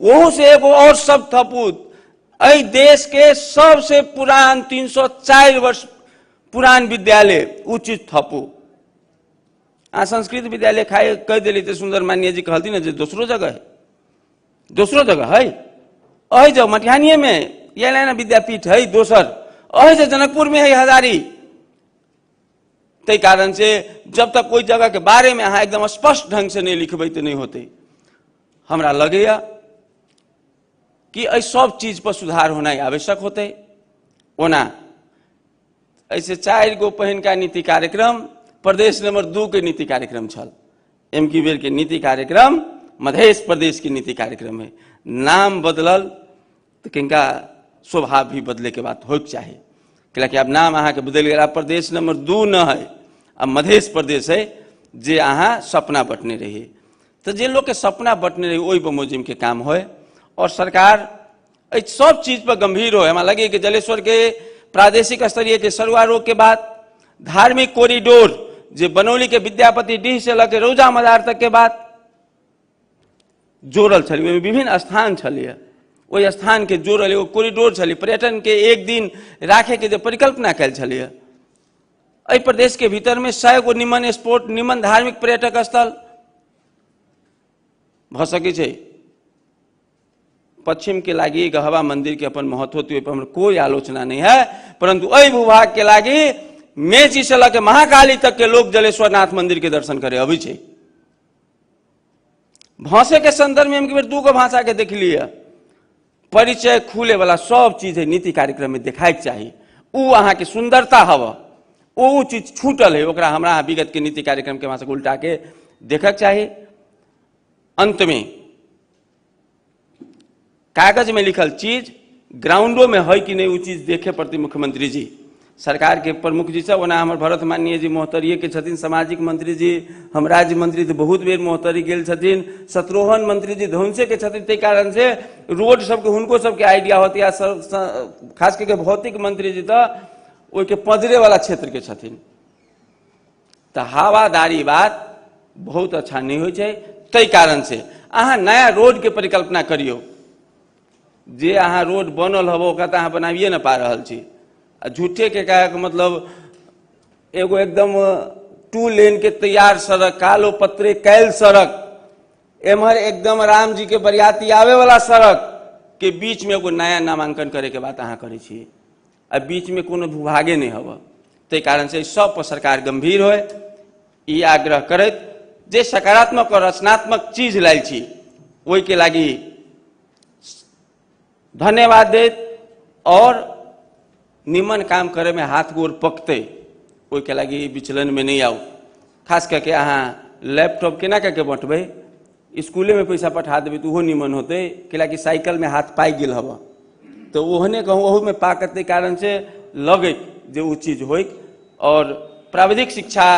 ओहू से एगो और शब्द थपू, एहि देश के सबसे पुरान 304 वर्ष पुरान विद्यालय, उ चीज थपू। आ संस्कृत विद्यालय खाए कह दिली तो सुंदर मान्य जी कहलथिन ने जे दोसरो जगह है, दोसरो जगह है, अहि जो मटिहानिये में ये ना विद्यापीठ है दोसर, अहि जो जनकपुर में है हजारी। ताहि कारण से जब तक कोई जगह के बारे में अहाँ एकदम स्पष्ट ढंग से नहीं लिखबै तो नहीं होते। हमरा लगैया कि एहि सब चीज पर सुधार होनाइ आवश्यक होते। ओना ऐसे 4 गो पहिनका नीति कार्यक्रम प्रदेश नंबर 2 के नीति कार्यक्रम छल, एम की बेर के नीति कार्यक्रम मध्य प्रदेश के नीति कार्यक्रम है। नाम बदलल तो किनका स्वभाव भी बदले के बात होइके चाही, कैलाकि आब नाम अहाँके बदलि गेल, आब प्रदेश नंबर 2 न है, आब मध्य प्रदेश है जे अहाँ सपना बटने रहिए। तो जे लोग के सपना बटने रही ओहि बमोजिम के काम होए और सरकार एहि सब चीज पर गंभीर हो। हमरा लगे कि जलेश्वर के प्रादेशिक स्तरीय के सरुआ रोग के बाद, धार्मिक कॉरिडोर जे बनौली के विद्यापति डीह से लके रौजा मजार तक के बाद जोड़ल छलै, ओहिमे विभिन्न स्थान छलैए, ओहि स्थान के जोड़ल एगो कॉरिडोर छलै, पर्यटन के एक दिन राखे के जे परिकल्पना कयल छलैए। एहि प्रदेश के भीतर में 100 गो निमन स्पोर्ट, निमन धार्मिक पर्यटक स्थल भऽ सकै छै। पश्चिम के लागि गहवा मंदिर के अपन महत्व होती, ओहि पर हमर कोई आलोचना नहीं है, परंतु एहि भूभाग के लागि मेची से लके महाकाली तक के लोग जलेश्वरनाथ मंदिर के दर्शन करे अबै छै। भाषे के संदर्भ में हम बेर 2 गो भाषा के देख लिय, परिचय खुले वाला सब चीज है नीति कार्यक्रम में देखाए के चाही। उ अहाँ के सुंदरता हव, ओ चीज छूटल है, ओकरा हमरा विगत के नीति कार्यक्रम के भाषा उल्टा के देखक चाही। अंत में कागज में लिखल चीज ग्राउंडो में है कि नहीं वो चीज देखे पड़ती मुख्यमंत्री जी, सरकार के प्रमुख जी सब। ओना हमर भरत माननीय जी मोहतरिये के छथिन, सामाजिक मंत्री जी, हम राज्य मंत्री तो बहुत बेर मोहतरी गेल छथिन, शत्रुघ्न मंत्री जी धौंसे के छथिन, ताहि कारण से रोड सबके हुनको सबके आइडिया होती। आ खास करके भौतिक मंत्री जी तो ओहिके पजरे वाला क्षेत्र के छथिन। तो हवादारी बात बहुत अच्छा नहीं होइ छै, ताहि कारण से अहाँ नया रोड के परिकल्पना करियौ। जे अहाँ रोड बनल हब ओकरा तऽ अहाँ बनाबिए नहि पा रहल छी। आ झूठे के कहैके मतलब एगो एकदम 2 लेन के तैयार सड़क, कालो पत्रे कैल सड़क, एम्हर एकदम राम जी के बरियाती आवे वाला सड़क के बीच में एगो नया नामांकन करे के बात अहाँ करै छी, आ बीच में कोनो भूभागे नहीं हब। ताहि कारण से सब पर सरकार गंभीर होए, ई आग्रह करैत जे सकारात्मक और रचनात्मक चीज लायल छी ओहिके लागि धन्यवाद दैत और निमन काम करे में हाथ गोर पकते ओहिके लागि विचलन में नहीं आउ। खास करके अहाँ लैपटॉप केना करके बँटबै, स्कूले में पैसा पठा देबै तऽ ओहो निमन होतै, कैलाकि साइकिल में हाथ पाकि गेल हब तऽ ओहने कहूँ ओहूमे पाकत, ताहि कारण से लगैत जे ओ चीज होइक। और प्राविधिक शिक्षा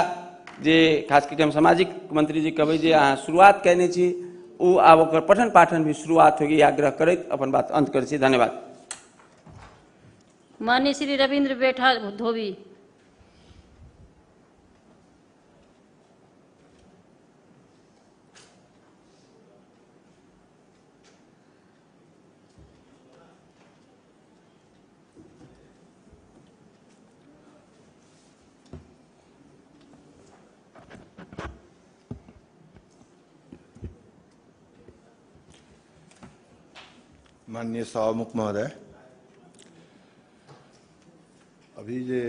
जे खास करके हम सामाजिक मंत्री जी कहबै जे अहाँ शुरुआत कयने छी, ओ आब ओकर पठन पाठन भी शुरुआत होगी, आग्रह करैत अपन बात अंत करै छी। धन्यवाद। माननीय श्री रविंद्र बेठा धोबी। माननीय सभामुख महोदय, अभी जे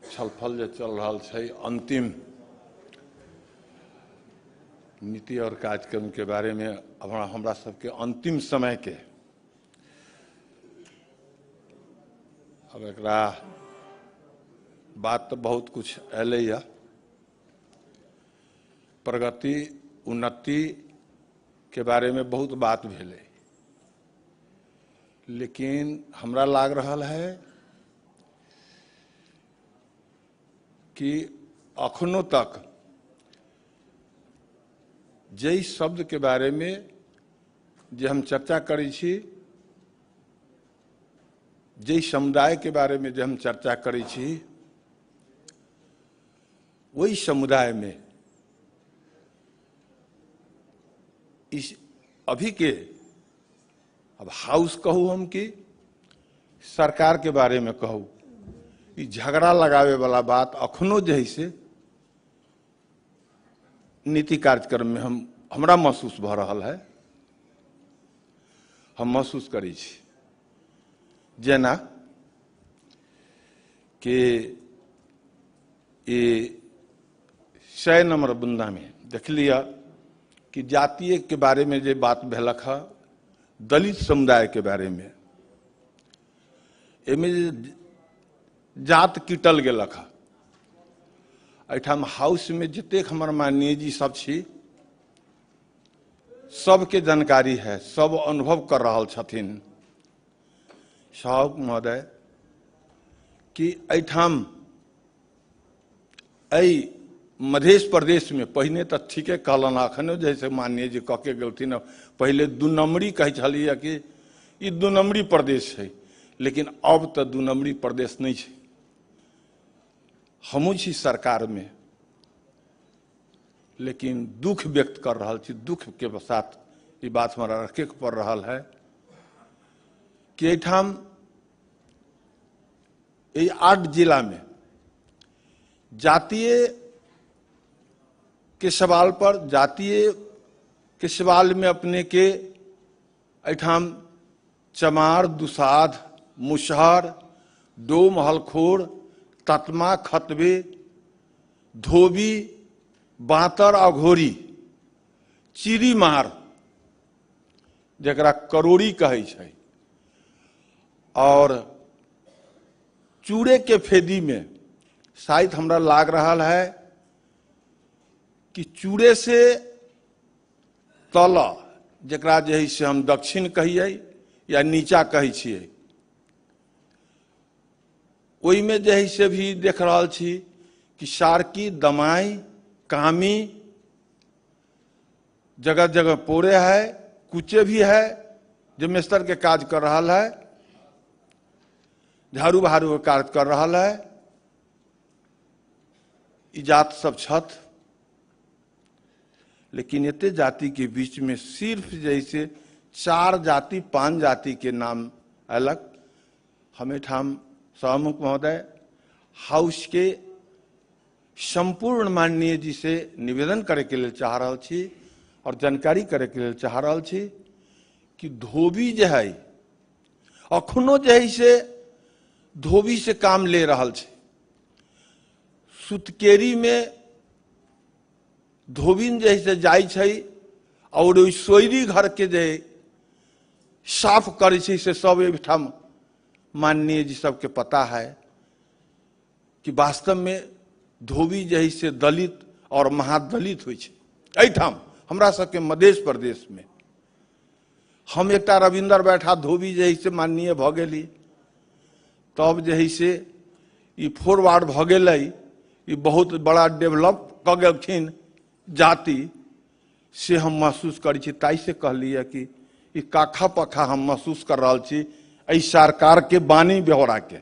छलफल जे चल रहा है अंतिम नीति और कार्यक्रम के बारे में, हमरा सबके अंतिम समय के अब एकरा बात तो बहुत कुछ अलै। प्रगति उन्नति के बारे में बहुत बात भेलै, लेकिन हमरा लाग रहा है कि अखनों तक जै शब्द के बारे में जे हम चर्चा करै छी, जै समुदाय के बारे में जे हम चर्चा करै छी, वही समुदाय में इस अभी के अब हाउस कहू हम कि सरकार के बारे में कहू, झगड़ा लगावे वाला बात अखनो जे है से नीति कार्यक्रम में हम हमरा महसूस भ रहा है, हम महसूस करै छी। जेना कि 100 नंबर बुंदा में देख लिया कि जातीय के बारे में जे बात भेलक है, दलित समुदाय के बारे में एमे जात किटल गेलक है। एहिठाम हाउस में जतेक हमर माननीय जी सब छी, सबके जानकारी है, सब अनुभव कर रहल छथिन साहब महोदय कि एहिठाम एहि मध्य प्रदेश में पहिने तो ठीके कहलन, अखनो जैसे माननीय जी कह के गेलथिन, पहले दू नंबरी कहै छलियै कि ई दू नंबरी प्रदेश है, लेकिन अब तो दू नंबरी प्रदेश नहीं है। हमहूँ छी सरकार में, लेकिन दुख व्यक्त कर रहा छी, दुख के साथ ये बात हमारा रखे के पड़ रहा है कि एहिठाम 8 जिला में जातीय के सवाल पर, जातीय के सवाल में अपने के एहिठाम चमार, दुसाध, मुसहर, डोम, हलखोर, ततमा, खतबे, धोबी, बांतर, अघोरी, चिड़ीमार जकरा करोड़ी कहै छै, और चूड़े के फेदी में शायद हमरा लाग रहा है कि चूड़े से तल जकरा जे है से हम दक्षिण कहिए या नीचा कहै छियै, ओहिमे जे है से भी देख रहल छी कि सारकी, दमाई, कामी जगह जगह पोरे है, कुचे भी है जो मिस्तर के काज कर रहा है, झाड़ू बहारू के कार्य कर रहा है, ई जात सब छथ। लेकिन एते जाति के बीच में सिर्फ जैसे 4 जाति 5 जाति के नाम अलग। हमें ठाम सभामुख महोदय हाउस के संपूर्ण माननीय जी से निवेदन करे के लिए चाह रहा छी और जानकारी करे के लिए चाह रहा छी कि धोबी जे है अखनो जे है से धोबी से काम ले रहा है। सुतकेरी में धोबिन जे है से जाइ छै और ओहि सोयरी घर के जे साफ करै छै से सब एहिठाम माननीय जी सबके पता है कि वास्तव में धोबी जे है से दलित और महादलित होइ छै। एहिठाम हमरा सबके मध्य प्रदेश में हम एकटा रविंदर बैठा धोबी जे है से माननीय भऽ गेली, तब जे है से ई फॉरवर्ड भऽ गेलै, ई बहुत बड़ा डेवलप कऽ गेलखिन जाति, से हम महसूस करै छी। ताहि से कहलियै कि ई काखा पखा हम महसूस कर रहल छी एहि सरकार के बानी बेहोरा के,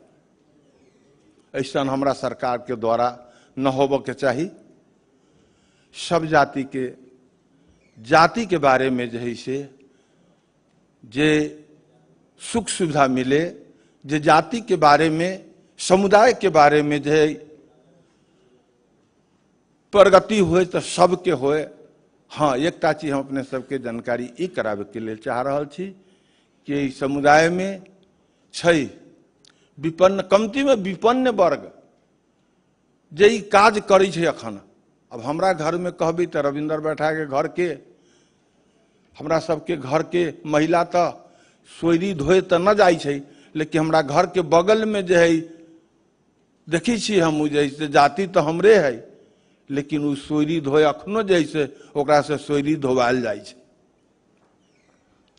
ऐसा हमरा सरकार के द्वारा न होबऽ के चाही। सब जाति के बारे में जे है से जे सुख सुविधा मिले, जे जाति के बारे में, समुदाय के बारे में जे प्रगति होए तो सबके होए। हाँ, एकटा चीज हम अपने सबके जानकारी ई कराबे के लिए चाह रहल छी कि समुदाय में छै विपन्न, कमती में विपन्न वर्ग जे ई काज करै छै अखन। अब हमरा घर में कहबी तो रविंद्र बैठा के घर के, हमरा सबके घर के महिला तो सोयरी धोए तो न जाइ छै, लेकिन हमरा घर के बगल में जे है देखी छी हम जे से जाति तो हमरे है, लेकिन उ सोयरी धोए अखनो जे से ओकरा से सोयरी धोवायल जाइ छै।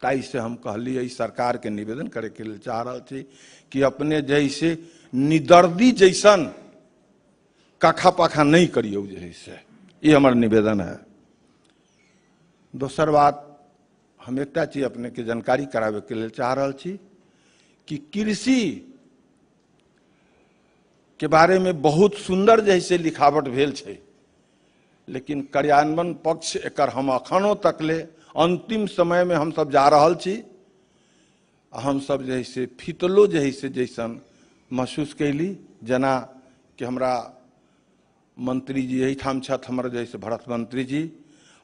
ताहि से हम कहलियै सरकार के निवेदन करे के लिए चाह रहल छी कि अपने जैसे निदर्दी जैसन काखा पाखा नहीं करियौ, जे से ये हमर निवेदन है। दोसर बात हम एकटा चीज अपने के जानकारी करावे के लिए चाह रहल छी कि कृषि के बारे में बहुत सुंदर जैसे लिखावट भेल छै, लेकिन कार्यान्वयन पक्ष एकर हम अखनो तक ले अंतिम समय में हम सब जा रहल छी। हम सब जैसे फितलो जैसे जैसन महसूस कैली, जना कि हमरा मंत्री जी एहिठाम छथि, हमर जैसे भरत मंत्री जी,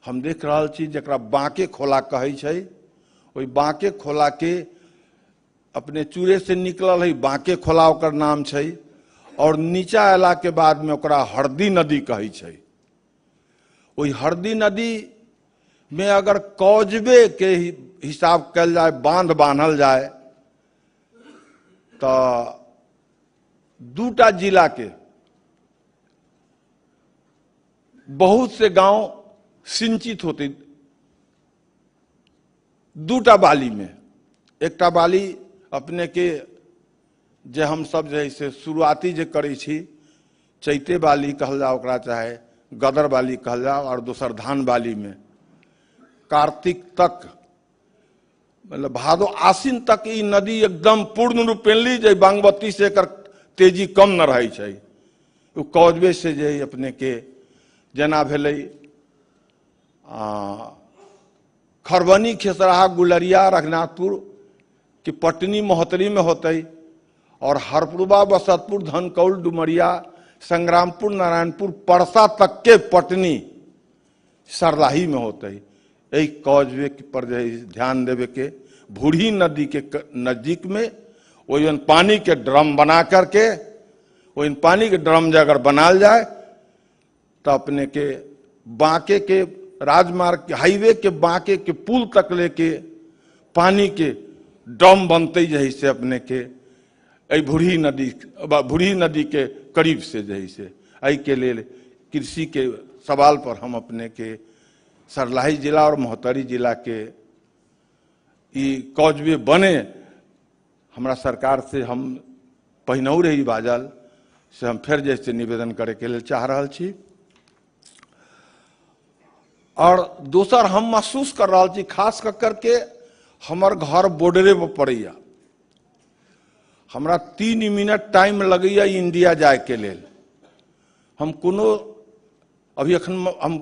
हम देख रहल छी जकरा बाँके खोला कहै छै, ओहि बाँके खोला के अपने चूरे से निकलल है बाँके खोला ओकर नाम छै, और नीचा अयला के बाद में ओकरा हरदी नदी कहै छै। ओहि हरदी नदी में अगर कॉजवे के हिसाब कल जाए, बांध बांधल जाए, तो दूटा जिला के बहुत से गांव सिंचित होते दूटा बाली में। एकटा बाली अपने के जे हम सब जे से शुरुआती जे करै छी चैते बाली कहल जाओ ओकरा, चाहे गदर बाली कहल जाओ, और दोसर धान बाली में कार्तिक तक मतलब भादो आश्विन तक ई नदी एकदम पूर्ण रूपेण जे बागमती से एकर तेजी कम न रहै छै। ओ कॉजवे से जे अपने के जेना भेलै खरबनी खेसराहा गुलरिया रघुनाथपुर कि पटनी महोत्तरी में होतै, और हरपुरबा बसतपुर धनकौल डुमरिया संग्रामपुर नारायणपुर परसा तक के पटनी सरलाही में होतै। एहि कॉजवे पर जे ध्यान देवे के, भूरी नदी के नजदीक में ओहि पानी के ड्रम बना करके, ओहि पानी के ड्रम जे अगर बनाल जाए तो अपने के बांके के राजमार्ग के हाईवे के बांके के पुल तक लेके पानी के ड्रम बनते जे से अपने के एहि भूरी नदी के करीब से जे से। एहि के लेल कृषि के सवाल पर हम अपने के सरलाही जिला और महोत्तरी जिला के ई कॉजवे बने, हमरा सरकार से हम पहिनहु रही बाजल से हम फेर जैसे निवेदन करे के लिए चाह रहल छी। और दोसर हम महसूस कर रहल छी खास कर करके हमर घर बॉर्डरे पर पड़ैया, हमरा 3 मिनट टाइम लगैया इंडिया जाए के लेल। हम कोनो अभी अखन हम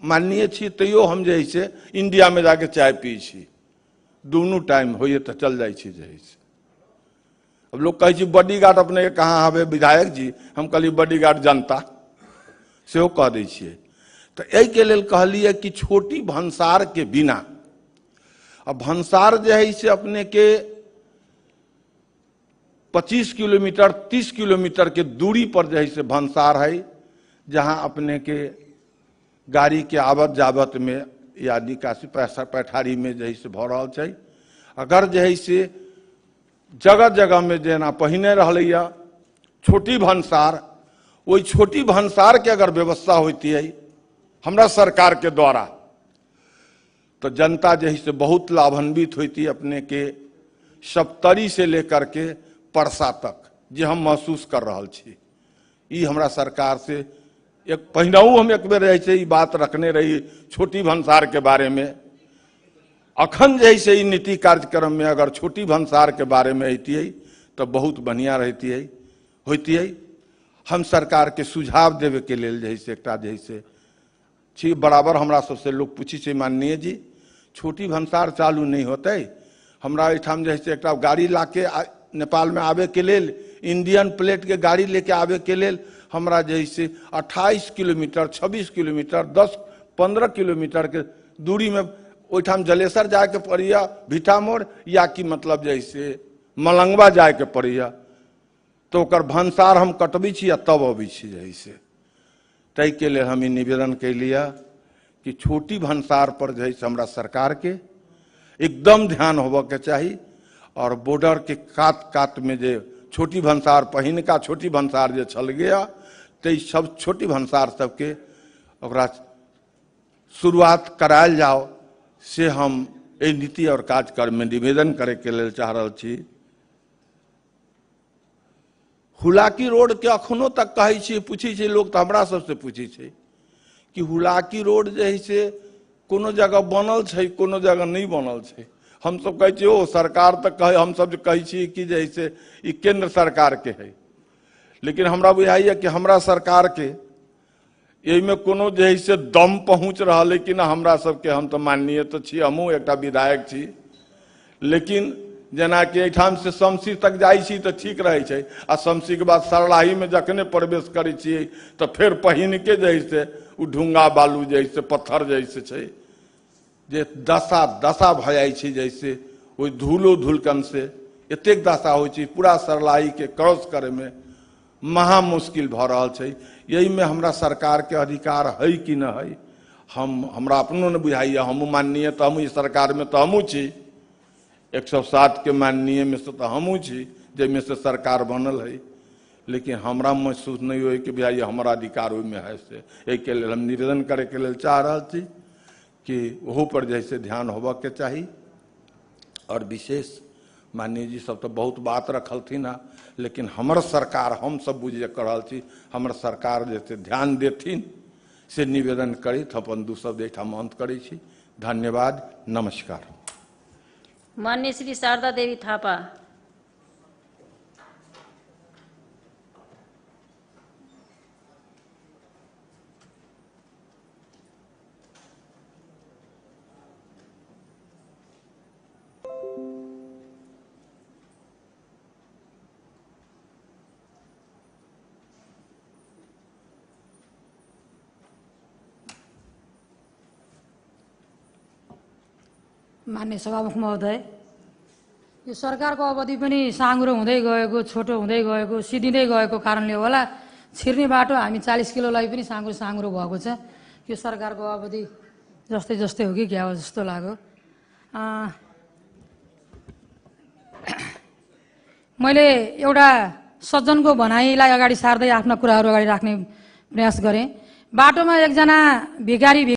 माननीय छी तैयो हम जे से इंडिया में जाके चाय पी छी, दोनों टाइम होइए तो चल जाइ छी जे से। अब लोग कहै छी बॉडीगार्ड अपने के कहाँ हवे विधायक जी, हम कहली बॉडीगार्ड जनता सेहो कह दै छियै। तो एहिके लेल कहलियै कि छोटी भंसार के बिना, अब भंसार जे है से अपने के 25 किलोमीटर 30 किलोमीटर के दूरी पर जे है से भंसार है, जहाँ अपने के गाड़ी के आवत जावत में या निकासी पैसा पैठारी में जे से भऽ रहल छै। अगर जे है से जगह जगह में जेना पहिने रहलैया छोटी भंसार, ओहि छोटी भंसार के अगर व्यवस्था होती है हमरा सरकार के द्वारा तो जनता जे है से बहुत लाभान्वित होती अपने के सप्तरी से लेकर के परसा तक, जे हम महसूस कर रहल छी। ई हमरा सरकार से एक पहिनहु हम एक बेर जे ई बात रखने रही छोटी भंसार के बारे में। अखन जे से ई नीति कार्यक्रम में अगर छोटी भंसार के बारे में अतियै तो बहुत बढ़िया रहती होती। हम सरकार के सुझाव देवे के लेल जे से एकटा जे से छी बराबर हमरा सबसे लोग पूछी छै माननीय जी छोटी भंसार चालू नहीं होतै, हमरा एहिठाम जे से एकटा गाड़ी लाके नेपाल में आवे के लेल इंडियन प्लेट के गाड़ी लेके आवे के लेल हमरा जे से 28 किलोमीटर 26 किलोमीटर 10-15 किलोमीटर के दूरी में ओहिठाम जलेसर जायके पड़ैया भिठा मोड़ या कि मतलब जैसे मलंगवा जायके पड़ैया, तऽ ओकर भनसार हम कटबै छी आ तब अबै छी जैसे। ताहिके लेल हम ई निवेदन कैलियै कि छोटी भनसार पर जे है हमरा सरकारके एकदम ध्यान होबऽके चाही और बॉर्डर के कात कात में जे छोटी भनसार पहिनका छोटी भनसार जे छल गया ताहि सब छोटी भनसार सबके ओकरा शुरुआत करायल जाओ, से हम एहि नीति और कार्यक्रम में निवेदन करैके लेल चाह रहल छी। हुलाकी रोड के अखनो तक कहै छी, पूछै छै लोक तऽ हमरा सबसे पूछै छै कि हुलाकी रोड जे है से कोनो जगह बनल छै कोनो जगह नहि बनल छै। हमसब कहै छियै ओ सरकार तऽ कहै, हमसब जे कहै छियै कि जे है से ई केंद्र सरकार के है, लेकिन हमरा बुझाइए कि हमरा सरकार के एहिमे कोनो जे है से दम पहुँच रहल है कि ना हमरा सबके। हम तऽ माननीय तऽ छी, हमहूँ एकटा विधायक छी, लेकिन जेनाकि एहिठाम से शमसी तक जाइ छी तऽ ठीक रहै छै आ शमसीके बाद सरलाहीमे जखने प्रवेश करै छियै तऽ फेर पहिनके जे है से ओ ढुंगा बालू जे है से पत्थर जे है से छै जे दशा दशा भऽ जाइ छै, जैसे ओहि धूलो धूलकन से एतेक दशा होइ छै, पूरा सरलाहीके क्रॉस करैमे महा मुश्किल भऽ रहल छै। एहिमे हमरा सरकारके अधिकार है कि नहि है हम हमरा अपनो नहि बुझाइए। हमहूँ माननीय तऽ हमहूँ सरकारमे तऽ हमहूँ छी, 107 के माननीय में से तऽ हमहूँ छी जाहिमे से सरकार बनल है, लेकिन हमरा महसूस नहीं हो कि भैया हमारा अधिकार ओहिमे है से। एहिके लेल हम निवेदन करैके लेल चाह रहल छी कि ओहू पर जे है ध्यान होबऽके चाही। और विशेष माननीय जी सब तऽ बहुत बात रखलथिन हँ, लेकिन हमर सरकार हम सब बुझे कर रहल छी हमर सरकार जे ध्यान देथिन से निवेदन करैत अपन दू शब्द एहिठाम अंत करै छी। धन्यवाद, नमस्कार। माननीय श्री शारदा देवी थापा। मान्य सभामुख महोदय, यो सरकारको अवधि पनि साँघुरो हुँदै गएको, छोटो हुँदै गएको, सिद्धिँदै गएको कारणले होला छिर्ने बाटो हामी 40 किलोलाई पनि साँघुरो साँघुरो भएको छ। यो सरकारको अवधि जस्तै जस्तै हो कि क्या हो जस्तो लाग्यो। मैले एउटा सज्जनको भनाइलाई अगाडि सार्दै आफ्ना कुराहरू अगाडि राख्ने प्रयास गरेँ। बाटोमा एकजना भिखारी